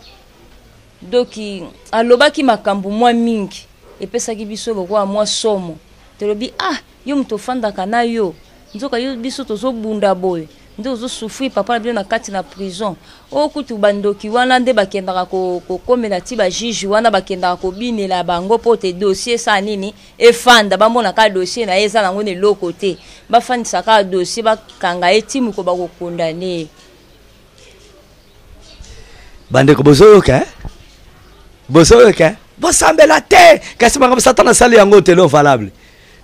S3: doki alobaki makambo mwa mingi epesaki biso lokola mwa somo tolobi ah yo moto ofandaka na yo nzoka yo biso tozobunda boye nde ozosouffrir papa na bino na kati na prison oyo kutu bandoki wana nde bakendaka kokomela ti bajuge wana bakendaka kobinela bango mpo te dossier esala nini efanda bamona kaka dossier na ye eza nango na eloko te bafandisa kaka dossier bakanga ye ti moko bakokondane ye.
S2: Bandeko bozoyoka eh? Bozoyoka eh? Bosambela te kasi makambo Satana asali yango te lo valable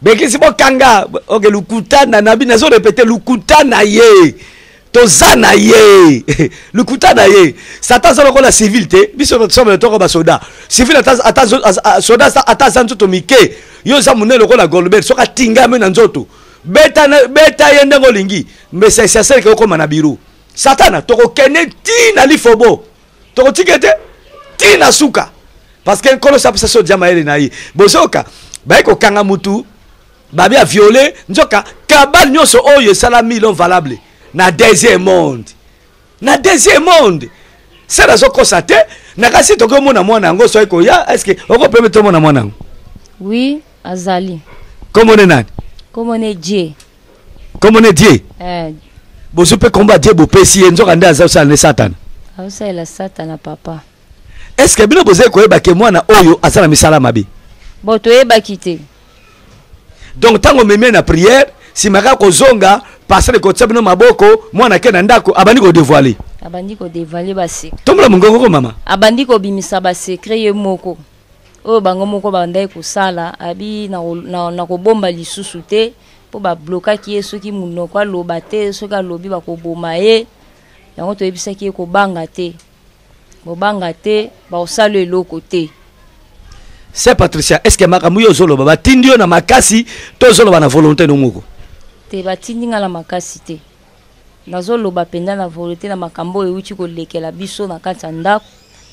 S2: bekisi bokanga oke lukuta na nabi nazo repete lukuta na ye toza na ye lukuta na ye Satan aza lokola civil te biso tosambela toko basoda civil ata soda ata aza nzoto mike yo oza monene lokola Goldberg soki atingami na nzoto beta, beta ye ndenge olingi mbesa esaseleke okoma na biro Satana tokokende ti na lifobo tokotika te ti na suka parce que nkolo sapesa so dia mayele na ye bozoka baye kokanga mutu babi a viole nzoka kabale nyonso oyo esalami l'homme valable na deuxième monde na deuxième monde sere azokosa te nakasi tokoki omona mwana yango soki koya est ce que okopeme tomona mwana yango?
S3: Oui, azali.
S2: Komone nani?
S3: Komone Die.
S2: Komone Die. Eh. Bozwi mpe kombo ya Die bopesi ye nzoka nde aza osala ne Satana.
S3: Aosalela Satana papa.
S2: Est ce que bino bozali koyeba ke mwana oyo aza na misala mabe?
S3: Bon toyebaki te.
S2: Donc ntango omemi ye na prière nsima kaka kozonga pasteur ekotia bino maboko mwana ake na ndako abandi kodevoile.
S3: Abandi kodevoile ba secret.
S2: Tombola mongongo ko mama.
S3: Abandi kobimisa ba secret ye moko. Oyo bango moko babandaki kosala abi na kobomba lisusu te mpo bablokaki ye soki monoko aloba te soki alobi bakoboma ye yango toyebisaki ye kobanga te bobanga te bakosala eloko te.
S2: Sœur Patricia, est-ce que makambo yo ozoloba batindi yo na makasi to ozoloba na volonté no moko?
S3: Te batindi nga na makasi te. Nazoloba mpenza na volonté na makambo oyo euti kolekela biso na kati ya ndako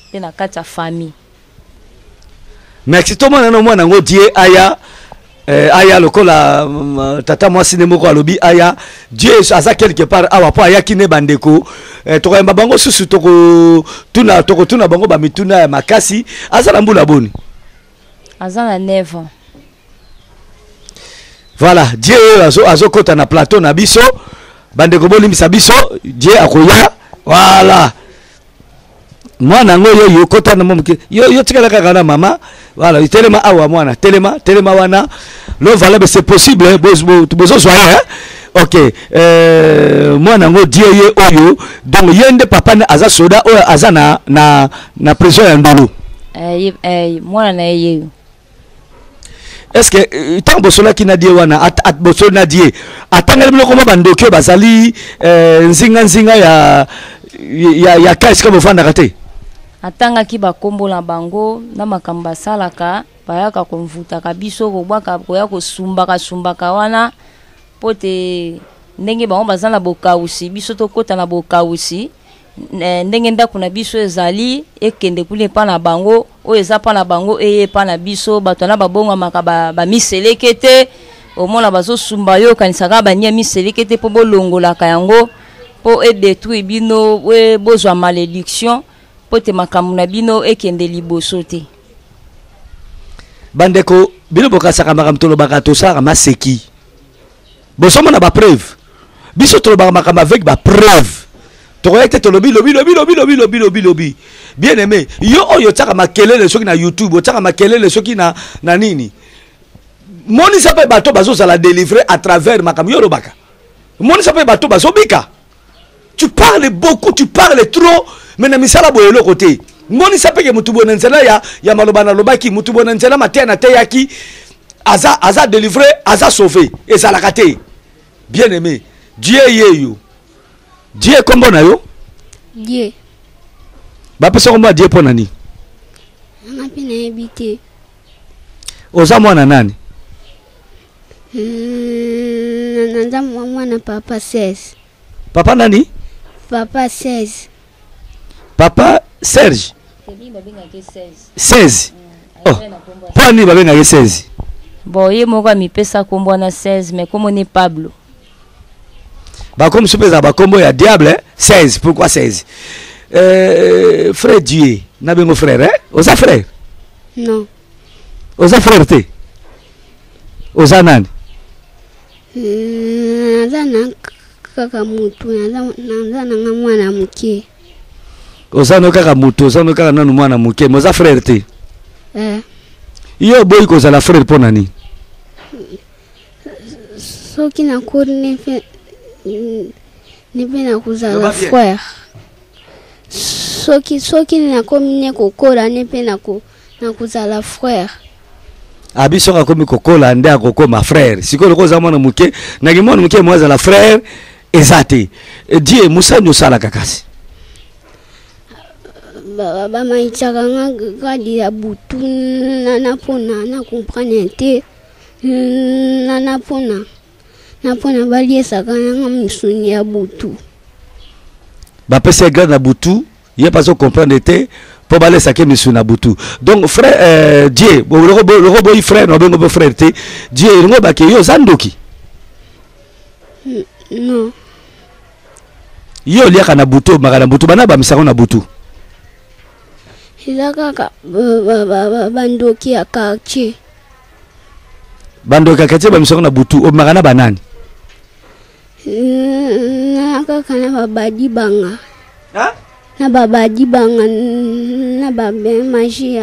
S3: mpe na kati ya famille.
S2: Merci tomona na mwana yango Die aya eh, aya lokola tata mwasi nde moko alobi aya Dieu aza quelque part awa mpo ayaki ne bandeko eh, tokoyamba bango susu tokotuna tokotuna bango bamituna ya makasi. Aza na mbula boni?
S3: Aza na 9 ans.
S2: Voilà, Dieu oyo azokota na plateau na biso bandeko bolimbisa biso Dieu akoya. Voilà. Mwana yango yo yo kota na moke yo yo tikala kaka na mama. Voilà, telema awa mwana, telema, telema wana. Lo valable c'est possible bozozwa ye hein? Ok, mwana yango Dieu ye oyo donc ye nde papa ne aza soda oyo aza na na na prison ya Ndolo.
S3: Mwana na ye yeyo.
S2: Est-ce que ntango bosolaki na Die wana bosoli na Die atangeli bino koma bandoki oyo bazali nzinga nzinga ya ya ya ka esika bofandaka te?
S3: Atangaki bakombo na bango na makambo basalaka. Bayaka komvutaka biso, kobwaka, koya kosumbaka sumbaka wana mpo te ndenge bango baza na bokausi, biso tokota na bokausi. Ndenge ndako na biso ezali ekende kuna epa na bango, oyo eza epa na bango eye epa na biso. Bato wana babongamaka bamiseleke te, omona bazosumba yo, okanisaka bania miseleke te mpo bolongolaka yango mpo edetruire bino, bozwa malédiction mpo te makambo na bino ekende liboso te.
S2: Bandeko, bino bokasaka makambo tolobaka, tosalaka maseki, bozomona bapreuve. Biso tolobaka makambo avec bapreuve, tokoya te tolobi lobi lobi lobi lobi lobi lobi lobi. Bien aimé, yo oyo otiaka makelele soki na YouTube, otiaka makelele soki na nini, monisa mpe bato bazozala délivré à travers makambo yo olobaka, monisa mpe bato bazobika. Tu parles beaucoup, tu parles trop, mais na misala boye eloko te. Monisa mpe ke motu boye na nzela ya maloba nalobaki, motu boye na nzela mateya nateyaki, aza délivré, aza sauvé. Ezalaka te. Bien aimé, Dieu yeyo, Dieu kombo na yo?
S4: Dieu.
S2: Bapesa kombo ya Dieu mpo na nini?
S4: Nga mpe nayebi te.
S2: Oza mwana nani?
S4: Naza mwana papa 16.
S2: Papa nani?
S4: Papa 16.
S2: Papa Serge 16. Oh, mpo nini babengaki 16?
S3: Bon, ye moko amipesa kombo wana 16, mais kombo ni Pablo.
S2: Bakombo mosusu mpe ezala bakombo ya diable. 16, pourquoi 16? Frère Dieu, nabengo frère, eh? Oza frère?
S4: Non.
S2: Oza frère te? Oza nani?
S4: Naza na kaka mutu, naza nanga mwana moke.
S2: Oza no kaka mutu, oza no kaka nanu mwana moke, mais oza frère te?
S4: Eh.
S2: Yo oboyi kozala frère mpo na nini?
S4: Soki nakoli ne mpe nakozala frère. Soki nakomi ne kokola ne mpe nakozala frère.
S2: Abi soki akomi kokola nde akokoma frère. Sikoyo lokola oza mwana moke, naki mwana moke mo azala frère eza te. Die mosani osalaka kasi?
S4: Bamaisaka nga grade ya butu na mpona na comprendre te, na mpona baliesaka nanga misuni ya butu.
S2: Bapesi ye grade na butu, ye mpe azo comprendre te mpo balesaki misuni na butu. Donc frère, Dieu, loko boyi frère na obengo mpe frère te. Dieu, elingo bake yo oza ndoki?
S4: Non.
S2: Yo oliaka na butu, obimaka na butu, bana bamisango na butu?
S4: Eza kaka bandoki ya quartier.
S2: Bandoki ya quartier bamisango na butu. Obimaka na banani?
S4: Na kaka na babadi banga. Na babadi banga, na bamagie,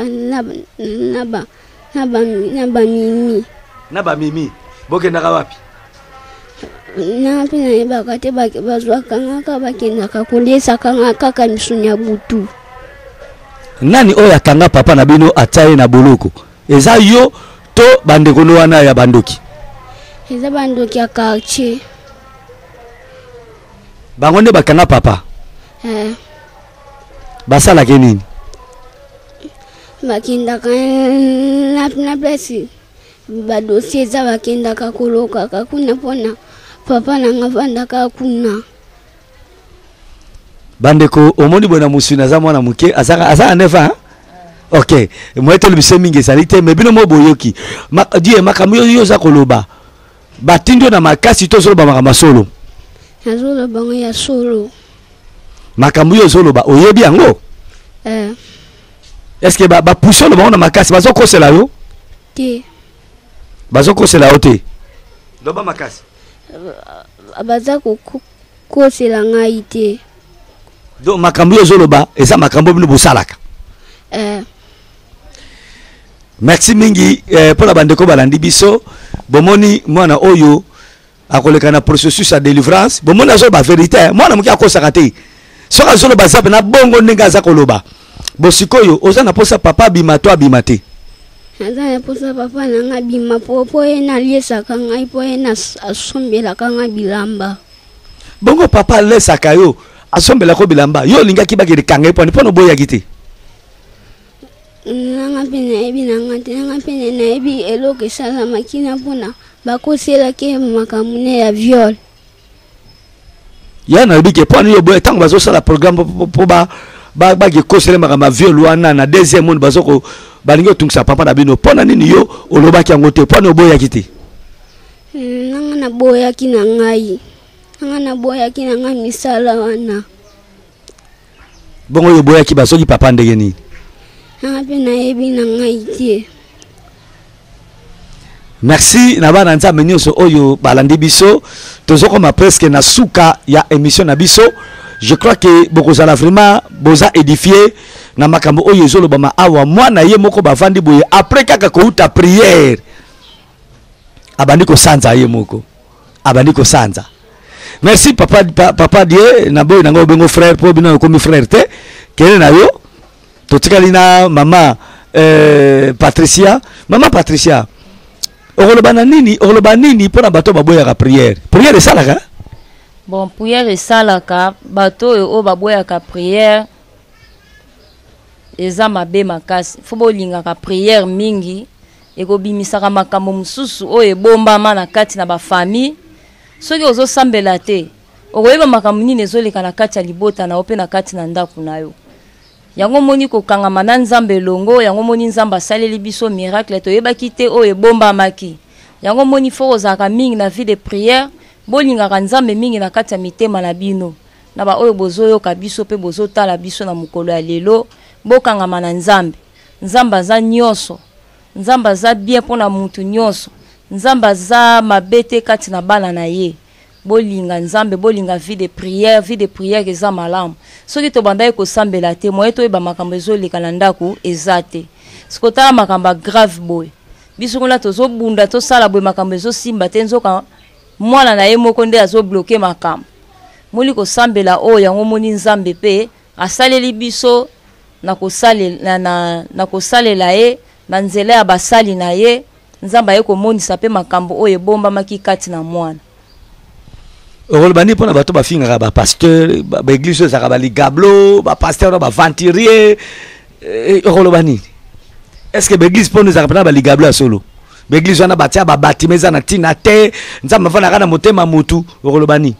S4: na bamimi.
S2: Na bamimi. Bokendaka wapi?
S4: Na mpe nayebaka te, bazwaka nga kaka, bakendaka koliesaka nga kaka misuni ya butu.
S2: Nani oyo akanga papa na bino atia ye na boloko? Eza yo to bandeko no wana ya bandoki?
S4: Eza bandoki ya quartier.
S2: Bango nde bakanga papa?
S4: Eh.
S2: Basalaki nini?
S4: Bakendaka na place badossier eza, bakendaka kolokaka kuna mpona papa na nga vandaka kuna.
S2: Bandeko, omoni boye na mosuni aza mwana moke, aza na 9 ans. Ok, moye tolobisa mingi ezali te, mais bino mo boyoki Die makambo yo oza koloba, batindi yo na makasi to ozoloba makambo ya solo?
S4: Nazoloba ngo ya solo.
S2: Makambo yo ozoloba oyebi yango?
S4: Eh.
S2: Est ce que bapousse oloba ngo na makasi, bazokosela yo?
S4: Te.
S2: Bazokosela yo te? Loba makasi.
S4: Baza kokosela ngai te.
S2: Donc makambo oyo ozoloba eza makambo bino bosalaka?
S4: Eh.
S2: Merci mingi mpona bandeko balandi biso. Bomoni mwana oyo akoleka na processus ya délivrance. Bomoni azoloba vérité, mwana moke akosaka te. Soki azoloba aza mpe na bongo ndenge aza koloba. Bo sikoyo oza na posa papa abima to abima te?
S4: Naza na posa papa na nga abima po ye naliesaka ngai, po ye asombelaka ngai bilamba.
S2: Bongo papa alesaka yo, asombelaka yo bilamba, yo olingaki bakende kanga ye pwani mpona oboyaki te?
S4: Nanga mpe nayebi na nga te, nanga mpe nayebi eloko esalamaki na mpona bakoselaki ye makambo ne ya viol.
S2: Ya nalobi ke mpo yo boye ntango bazosala programme mpo bakekosele makambo ya viol wana na deuxième monde bazoko balingi otungisa papa na bino, mpo na nini yo olobaki yango te? Mpo nini oboyaki te?
S4: Nanga naboyaki na ngai, nanga naboyaki na ngai misala wana.
S2: Bongo yo oboyaki, bazoki papa ndenge nini?
S4: Nanga mpe nayebi na ngai te.
S2: Merci na bana Nzambe nyonso oyo balandi biso. Tozokoma presque na suka ya émission na biso. Je crois que bokozala vraiment boza édifié na makambo oyo ezolobama awa. Mwana ye moko bavandi boye après kaka kouta prière, abandi kosanza ye moko, abandi kosanza. Merci papa, papa Die na boyi nango obengo frère mpo bino okomi frère te. Kende na yo. Totikali na mama Patricia. Mama Patricia, okoloba na nini? Okoloba nini mpona bato baboyaka prière? Prière esalaka?
S3: Bon, prière esalaka. Bato oyo baboyaka prière eza mabe makasi. Fo bolingaka prière mingi, ekobimisaka makambo mosusu oyo ebombama na kati na bafamille. Soki ozosambela te, okoyeba makambo nini ezoleka na kati ya libota na yo mpe na kati na ndako na yo. Yango moni kokangama na Nzambe elongo, yango moni Nzambe asaleli biso miracle toyebaki te oyo ebombamaki. Yango moni fo kozalaka mingi na vie de prière, bolingaka Nzambe mingi na kati ya mitema na bino. Na baoyo bozoyoka biso mpe bozotala biso na mokolo ya lelo, bokangama na Nzambe. Nzambe aza nyonso. Nzambe aza bien mpona mutu nyonso. Nzambe aza mabe te kati na bana na ye. Bolinga Nzambe, bolinga vie de prière. Vie de prière eza malamu. Soki tobandaki kosambela te, moye toyeba makambo ezoleka na ndako eza te. Sikotala makambo ya grave boye, biso kuna tozobunda, tosala boye, makambo ezosimba te, nzoka mwana na ye moko nde azobloke makambo. Moni kosambela oyo, yango moni Nzambe mpe asaleli biso na kosalela, na kosalela ye na nzela ya basali na ye. Nzambe aye komonisa mpe makambo oyo ebombamaki kati na mwana.
S2: Okoloba nini mpona bato bafingaka bapasteur, baeglise oyo ezalaka baligablo, bapasteur na baaventurier? Okoloba nini? Est ce que baeglise mpona ezalaka mpena baligablo ya solo? Baeglise wana batia babatima eza na ntina te, Nzambe afandaka na motema motu. Okoloba nini?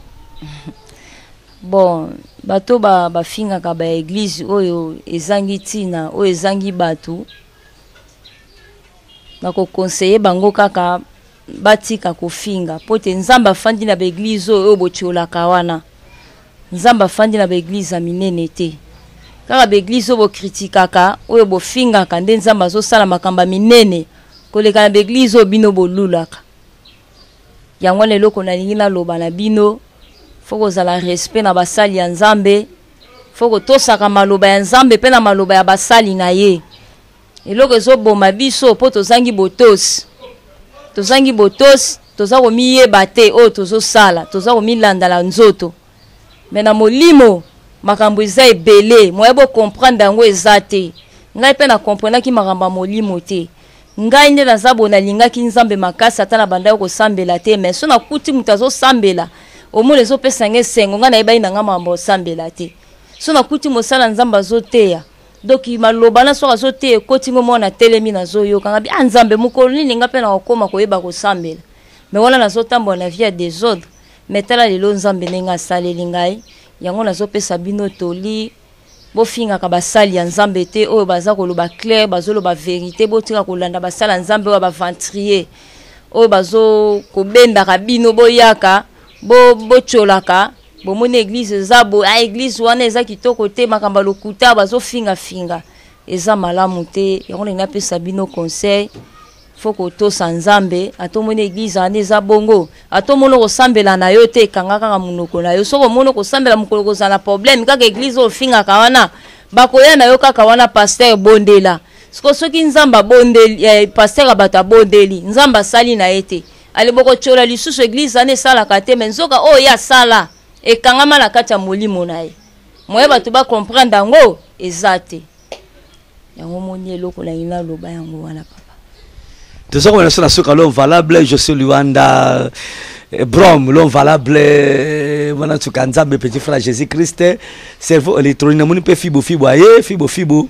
S3: Bon, bato bafingaka baeglise oyo ezangi ntina, oyo ezangi bato, nakokonseye bango kaka batika kofinga, po te Nzambe afandi na baeglise oyo botiolaka wana. Nzambe afandi na baeglise ya minene te. Kaka baeglise oyo bokritikaka, oyo bofingaka, nde Nzambe azosala makambo ya minene koleka na baeglise oyo bino bolulaka. Yango wana eloko nalingi naloba na bino, fo kozala respect na basali ya Nzambe, fo kotosaka maloba ya Nzambe mpe na maloba ya basali na ye. Eloko ezoboma biso mpo tozangi botosi, tozangi botosi, toza komiyeba te oyo tozosala, toza komilandala nzoto, me na molimo makambo eza ebele, moye bocomprendre yango eza te. Ngai mpe nakomprenaki makambo ya molimo te. Ngai nde naza boye, nalingaki Nzambe makasi, ata na bandaki kosambela te, mais so nakuti moto azosambela, omona ezopesa ngai esengo. Ngai nayebaki na ngai makambo ya kosambela te. So nakuti mosala Nzambe azoteya, donc maloba na soki azoteya ekoti ngo, mwana atelemi nazoyoka ngai, ah Nzambe, mokolo nini ngai mpe nakokoma koyeba kosambela? Mais wana nazotambola na vie ya desordre. Mais tala lelo Nzambe ndenge asaleli ngai. Yango nazopesa bino toli, bofingaka basali ya Nzambe te oyo baza koloba clair, bazoloba verité. Botika kolanda basali ya Nzambe oyo baventurier, oyo bazo kobendaka bino, boyaka botiolaka. Bomoni eglise eza boye, ah, eglise wana eza kitoko te, makambo ya lokuta bazofingafinga, eza malamu te. Yango ndenge napesa bino conseil, fo kotosa Nzambe. Ata omoni eglise wana eza bongo, ata omoni kosambela na yo te, kanga kaka monoko na yo. Soki omoni kosambela mokolo kozala na problème, kaka eglise oyo ofingaka wana bakoya na yo kaka wana, pasteur bondela. Siko soki Nzambe abondeli, pasteur ya bato abondeli, Nzambe asali na ye te, ale bokotiola lisusu eglise wana esalaka te. Me nzoka oyo ye asala ekangama na kati ya molimo na ye, moye bato bacomprendre yango eza te. Yango moni eloko nalingi naloba yango wana, papa.
S2: Toza komona so na suka lo valable. Je suis Luanda. Eh, Brom, l'homme valable, eh, mwana nsuka Nzambe, petit frère Jésus-Christ, cerveau électronique, namoni mpe fibo fibo aye, fibo fibo,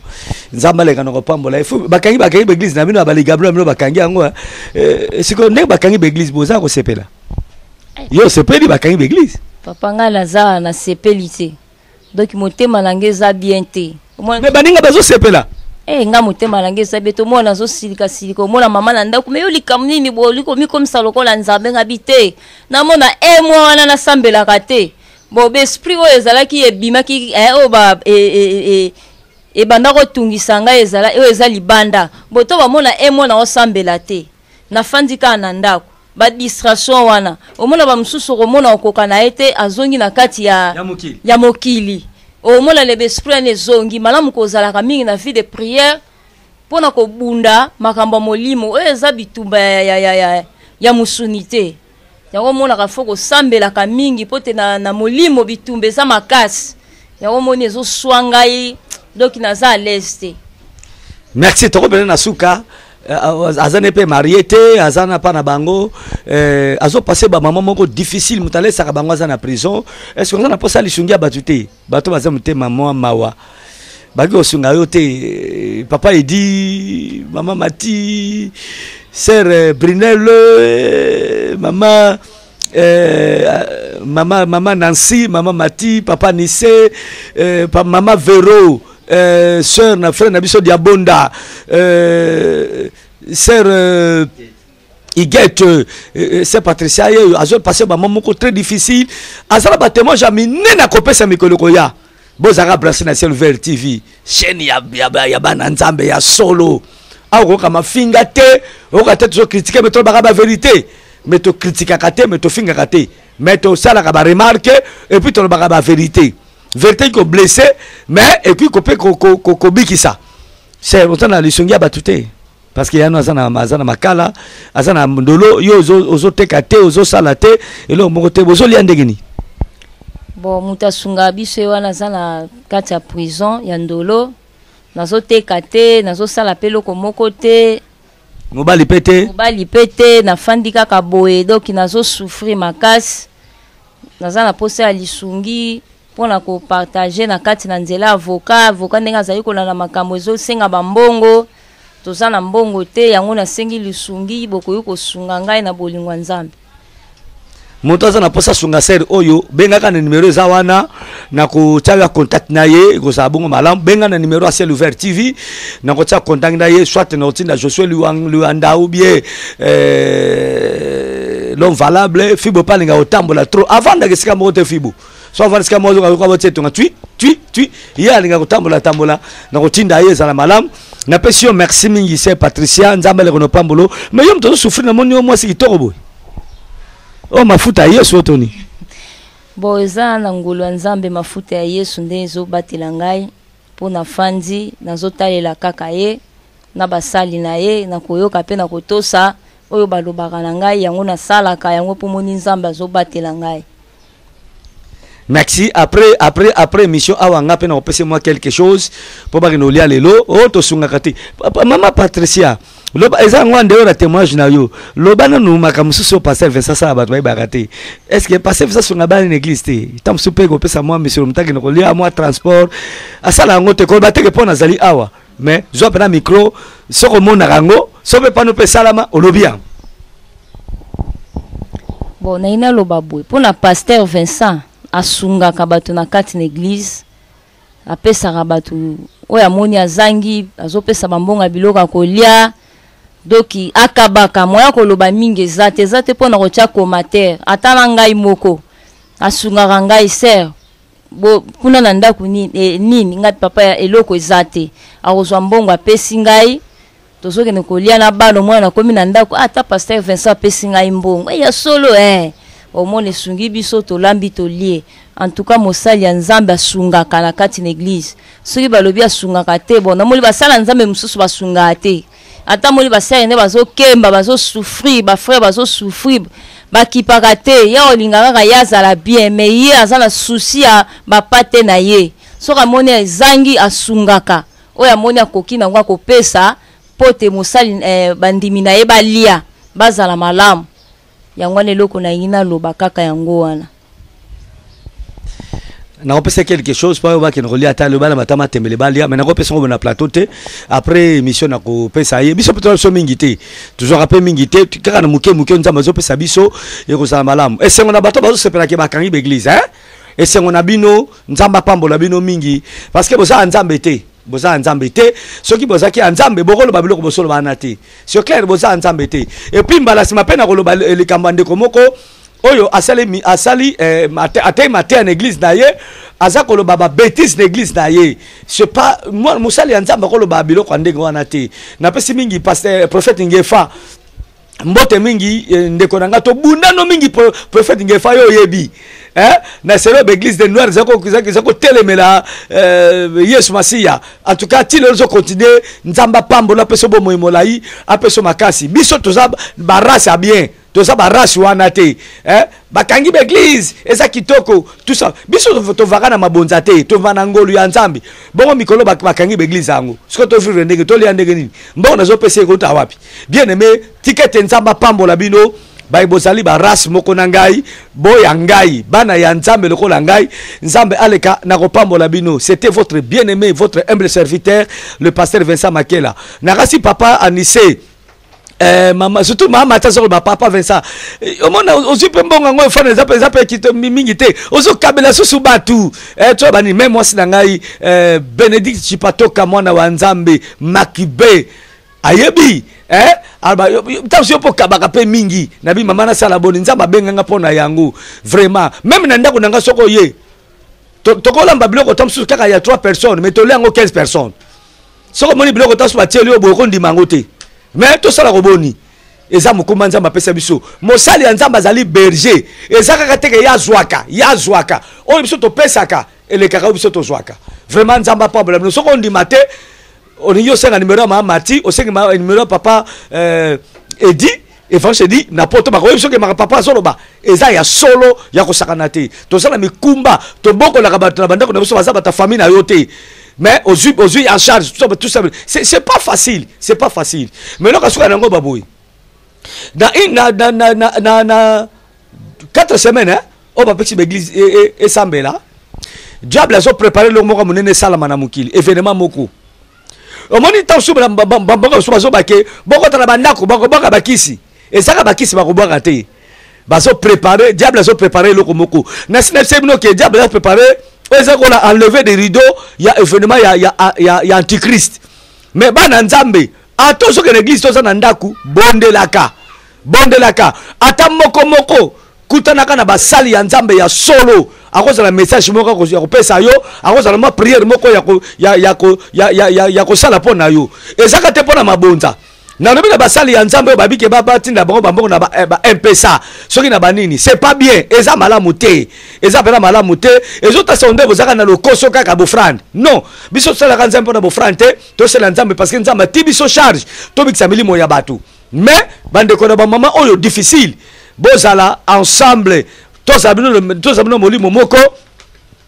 S2: Nzambe aleka na kopambola ye. Bakangi bakangi ba église na bino, ba ligablo na bino bakangi yango. Eh, sikoyo ndenge bakangi ba église boza kosepela. Yo osepeli bakangi ba église?
S3: Papa ngai naza nasepeli te. Donc motema na ngai eza bien te.
S2: Mais baninga bazosepela.
S3: Eh, nga motema na ngai eza bien te. Omona nazosilika silika, omona mama na ndako, mais yo likambo nini boye olingi komikomisa lokola Nzambe? Nga bi te. Namona un mois wana nasambelaka te. Bon, ba esprit oyo ezalaki ebimaki, eh, oyo ba, e, e, e, ebanda kotungisa ngai ezala, oyo eza libanda. Bo to bamona un mois naosambela te. Nafandi kaka na ndako. Ba distraction wana omona ba mosusu okomona okoka na ye te azongi na kati ya,
S2: ya mokili,
S3: ya mokili. Omona le esprit wana ezongi. Malamu kozalaka mingi na vie de prière mpona kobunda makambo ya molimo oyo eza bitumba ya, ya, ya, ya, ya mosuni te. Yango omonaka fo kosambelaka mingi mpo te na, na molimo bitumba eza makasi. Yango omoni ezoswa ngai, donc naza à l'aise te.
S2: Merci, tokobele na suka. Aza ne pe marié te, aza na pa na bango, azo passer ba maman moko difficile, mutu alesaka bango aza na prison. Est-ce que aza na posa lisungi ya batu te? Bato baza motema mwa mawa. Baki kosunga yo te. Papa Edi, mama Mati, sœur Brunel, mama, mama, mama Nancy, mama Mati, papa Nissé, pa, mama Vero, sœur na frère na biso Diabonda, sœur Iguette, sœur Patricia, ye azo passer ba moment moko très difficile. Azala ba témoin ja minene akopesa mikolo koya. Bozaka branché na Ciel Ouvert TV, chaîne ya, ya, ya bana Nzambe ya solo. Awa okoyoka mafinga te, okoyoka te tozo critiquer, mais tolobaka ba vérité. Mais to critiquaka te, mais tofingaka te. Mais tosalaka ba remarque et puis tolobaka ba vérité. Vérité ko blesser, mais et puis ko pe ko, ko, ko, kobikisa. C'est autant na lisongi ya batu te. Parce que yano aza na, aza na makala, aza na ndolo, yo ozo, ozo teka te, ozo sala te, eloko moko te, bozo lia ndenge nini?
S3: Bon, moto asunga biso ye wana aza na kati ya prison ya ndolo, nazo teka te, nazo sala pe eloko moko te.
S2: Mobali pe te?
S3: Mobali pe te, nafandi kaka boye, donc nazo souffrir makasi. Naza na posa ya lisungi mpona kopartage na kati na nzela avocat, avocat ndenge azali kolanda makambo ezosenga ba mbongo, toza na mbongo te, yango nasengi lisungi, bokoki kosunga ngai na bolingo ya Nzambe.
S2: Moto aza na posa sunga sœur oyo, bengaka na numéro eza wana, na kotia ya contact na ye, ekozala bongo malamu. Benga na numéro ya Ciel Ouvert TV, na kotia contact na ye, soit na kotinda Josué Luanda ou bien l'homme valable, Fibo pa alinga kotambola trop. Avandaka esika moko te Fibo. So avanda esika moko, azoka botie tonga, tui, tui, tui. Ye alinga kotambola, tambola, na kotinda ye ezala malamu. Napesi yo merci mingi, sœur Patricia, Nzambe aleko na pambolo. Mais yo moto ozo souffrir na moni yo mwasi kitoko boye. Oh, mafuta ya Yesu otoni.
S3: Bon, eza na ngolu ya Nzambe, mafuta ya Yesu nde ezobatela ngai mpo na fandi, nazotalela kaka ye na basali na ye, na koyoka mpe na kotosa oyo balobaka na ngai, yango nasalaka yango mpo moni Nzambe azobatela ngai.
S2: Merci. Après, après, après émission, awa nga pe na opese moi quelque chose po ba kino lia lelo, oh to sunga kati. Papa, Mama Patricia, loba eza ngwa nde na témoignage na yo. Loba nanu makambo mususu oyo pasteur Vincent sala bato bayebaka te. Est-ce que pasteur Vincent sunga bana na église te? Tant mususu pe kopesa moi monsieur mutaki na kolia moi transport. Asala yango te koloba te ke po nazali awa. Mais zwa pena micro soko monaka yango, soko pe pano pe salama olobi yango.
S3: Bon, nayi naloba boye mpo na pasteur Vincent, asungaka bato na kati na église, apesaka bato oyo amoni azangi, azopesa bambongo ya biloko ya kolia, donc akabaka. Moya koloba mingi eza te, eza te mpo na kotia commentaire. Ata na ngai moko asungaka ngai, sœur bo kuna na ndako nini ngai papa ya eloko eza te, akozwa mbongo apesi ngai, tozokende kolia na bana, omona nakomi na ndako, ata pasteur Vincent apesi ngai mbongo. Ya solo, omona esungi biso, tolambi tolie. En tout cas mosali ya Nzambe asungaka na kati na église. Soki balobi asungaka te, bon, namoni basala Nzambe mosusu basungaka te. Ata moni basali nde bazokemba, bazosouffrir, ba frère bazosouffrir, bakipaka te. Ye olinga kaka ye azala bien, mais ye aza na souci ya bapate na ye. Soki amoni ezangi asungaka, oyo amoni akoki nango akopesa, po te mosali bandimi na ye balia, bazala malamu. Yango wana eloko nalingi naloba kaka yango wana.
S2: Nakopesa quelque chose mpo oyo bakende kolia, ata loba na matama tembele balia, mais nakopesa ngo na plateau te. Après émission nakopesa ye. Biso mpe toza biso mingi te, tozwaka mpe mingi te, kaka na moke moke Nzambe azopesa biso, ekozala malamu. Esengo na bato bazosepelaki bakangi baeglise, hein? Esengo na bino, Nzambe apambola bino mingi, parce que boza ya Nzambe te, boza ya Nzambe te. Soki bozalaki ya Nzambe, bokoloba biloko bosoloba wana te. C'est clair, boza ya Nzambe te. Et puis mbala nsima mpe nakoloba likambo ya ndeko moko oyo asali, asali eh, atei mateya na église na ye, aza koloba babétise na église na ye. C'est pas moi, mosali ya Nzambe akoloba biloko ya ndenge wana te. Napesi mingi pasteur prophète Ngefa mbote mingi, eh, ndeko na nga, tobundano mingi. Prophète Ngefa, yo oyebi, eh? Na selo baeglise de noir eza kotelemela eh, Yesu Masiya. En tout cas, ti lelo ozocontinue. Nzambe apambola, apesa bomoi molai, apesa makasi. Biso toza barace ya bien, toza barace wana te, eh? Bakangi baeglise, eza kitoko, tout ça. Biso tovaka na mabonza te, tova na ngolu ya Nzambe. Bongo mikolo bakangi baeglise yango, sikoyo tovivre ndenge, tolia ndenge nini? Mbongo nazopesa ekota wapi? Bien aimé, tika ete Nzambe apambola bino baye bozali barace moko na ngai, boya ngai bana ya Nzambe lokola ngai. Nzambe aleka na kopambola bino. C'était votre bien-aimé, votre humble serviteur, le pasteur Vincent Makela. Nakasi papa Anise, Eh, mama, surtout mama ata soko bapapa Vincent, eh, omona ozwi mpe mbongo yango efana, eza mpe, eza mpe kito mingi te, ozokabela susu bato, eh, to bani me mwasi na ngai, eh, Bénédicte Chipatoka, mwana wa Nzambe Makibe ayebi, eh, ntango yo mpo okabaka mpe mingi nabi mama nasala boni. Nzambe abenganga mpo na yango. Vraiment, même na ndako na nga, soko oye, tokolamba biloko ta mosusu kaka ya 3 personnes, mais tolia yango 15 personnes. Soki omoni biloko ta mosusu batieli oyo boye, okondima yango te. Mais tosala koboni, eza mokumba Nzambe apesa biso. Mosali ya Nzambe azali berger. Eza kaka teke ye azwaka, ye azwaka oyo biso topesaka elekaka oyo biso tozwaka. Vraiment, Nzambe apambola bino. Soki ondima te, olingi osenga nimero ya mama Mati, osengi nimero ya papa Edi Évangile Edi na poto, bakoyebi soki maka papa azoloba eza ya solo ya kosakana te. Toza na mikumba, tobokolaka bato na bandako na biso, baza bato ya famille na yo te, mais ozwi, ozwi en charge tout ça, tout ça. C'est pas facile, c'est pas facile. Mais eloko asuka na yango baboye na na na na na na, na 4 semaines, hein, oyo bapesi baeglise esambela, diable azoprépare eloko moko ya monene esalama na mokili, événement moko. Omoni, ntango mosusu bamboka mosusu bazobake bokota na bandako, bakobwaka bakisi. Ezaka bakisi bakobwaka te, bazoprépare, diable azoprépare eloko moko. Nasi na bino ke diable azoprépare oyo eza kola enlever des rideaux ya événement ya antichrist. Mais bana Nzambe, ata ozokende église, toza na ndako, bondelaka, bondelaka ata moko moko. Kutanaka na basali ya Nzambe ya solo, akozala message moko ya kopesa yo, akozala mwa prière moko ya kosala mpo na yo. Ezaka te mpo na mabonza. Nalobi na basali ya Nzambe oyo babike batinda bango bambongo na ba M-Pesa, soki na banini, c'est pas bien, eza malamu te, eza mpena malamu te. Ezotasa nde bozalaka na lokoso kaka bofrande. Non, biso tosalaka Nzambe mpo na bofrande te. Tosala Nzambe parce que Nzambe ati biso charge tobikisa milimo ya bato. Mais bandeko na bamama oyo difficile, bozala ensemble, tozala bino, tozala bino molimo moko.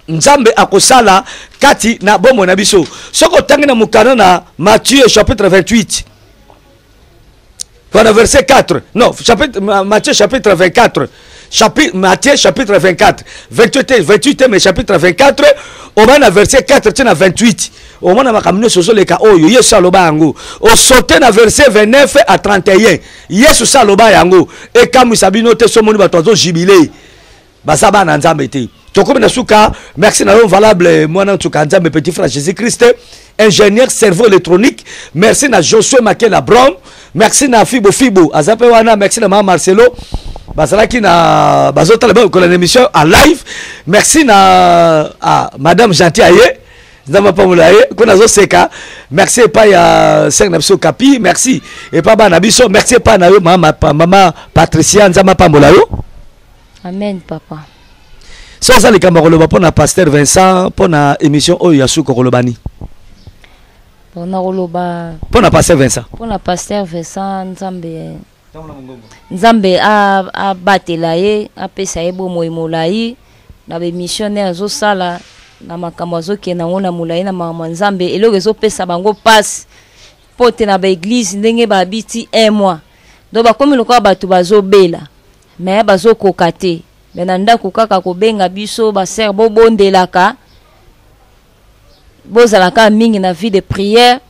S2: Nzambe akosala kati na bomoi na biso. Soki otangi na mokanda na Matthieu chapitre 28 voilà, verset 4, non, chapitre, Matthieu chapitre 24, chapitre, Matthieu chapitre 24, 28, 28, mais chapitre 24, obana na verset 4 tii na 28, omona makambo nyonso ozoleka oyo Yesu aloba yango. Osote na verset 29 à 31, Yesu sa aloba yango. Ekamwisa bino te so omoni bato azojubile, baza bana Nzambe te. Tokomi na suka. Merci na yo valable mwana nsuka Nzambe, petit frère Jésus Christ, ingénieur cerveau électronique. Merci na Josué Makela Brown, merci na Fibo Fibo aza mpe wana, merci na mama Marcelo, bazalaki na bazotala bakola na émission en live. Merci na ah, madame Gentil aye, Nzambe apambola ye kuna azoseka. Merci epai ya sere na biso Kapi, merci epai bana na biso, merci epai na yo mama, mama Patricia, Nzambe apambola yo.
S3: Amen, papa.
S2: So oza likambo ya koloba mpo na pasteur Vincent, mpo na émission oyo ya suka, koloba nini?
S3: Bon, nakoloba
S2: mpo na pasteur Vincent.
S3: Mpo na pasteur Vincent, Nzambe, Nzambe abatela ye, apesa ye bomoi molai na baémission nde azosala, na makambo azokende yango na molai na makambo ya Nzambe. Eloko ezopesa bango mpasi mpo te na baeglise ndenge babiti un mois, donc bakomi lokola bato bazobela. Mais bazokoka te. Mais na ndako kaka kobenga biso ba sœur, bobondelaka, bozalaka mingi na vie de prière.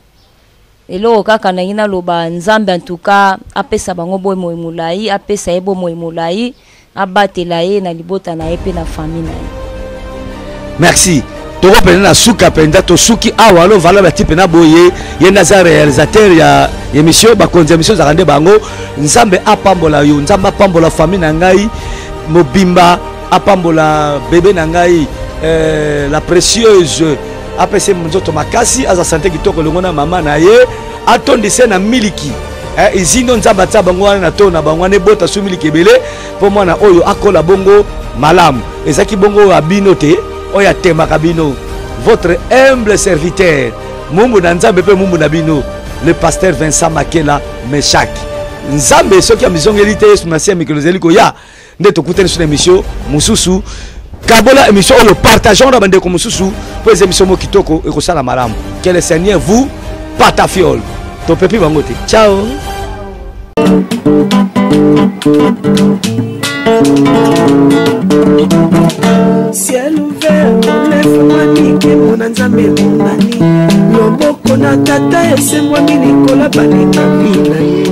S3: Eloko kaka nangi naloba, Nzambe en tout cas apesa bango bomoi molai, apesa ye bomoi molai, abatela ye na libota na ye mpe na famille na ye.
S2: Merci. Toko mpenza na suka mpenza, tosuki awa. Alo vala bati mpena boye, ye nde aza réalisateur ya émission. Bakonzi ya émission ezalaka nde bango. Nzambe apambola yo, Nzambe apambola famille na ngai mobimba, apambola bebe na ngai la précieuse, apesa ye nzoto makasi, aza sante kitoko elongo na mama na ye, atondise na miliki izino Nzambe atia bango wana na to na bango wana, ebota su miliki ebele mpo mwana oyo akola bongo malamu. Ezalaki bongo oyo abino te, oyo atemaka bino, votre humble serviteur, mumbu na Nzambe mpe mumbu na bino, le pasteur Vincent Makela Meshak. Nzambe soki amizongeli te, Yesu Masiya mikolo ezali koya nde tokutani so na émission mosusu. Kabola émission oyo, partageons na bandeko mosusu mpo eza émission moko kitoko, ekosala malamu. Que le Seigneur vous patafiole. Topepi bango te. Ciao.
S1: Ciel ouvert efungwami, nkembo na Nzambe emonani, loboko na Tata esembwami likolo balingami na ye.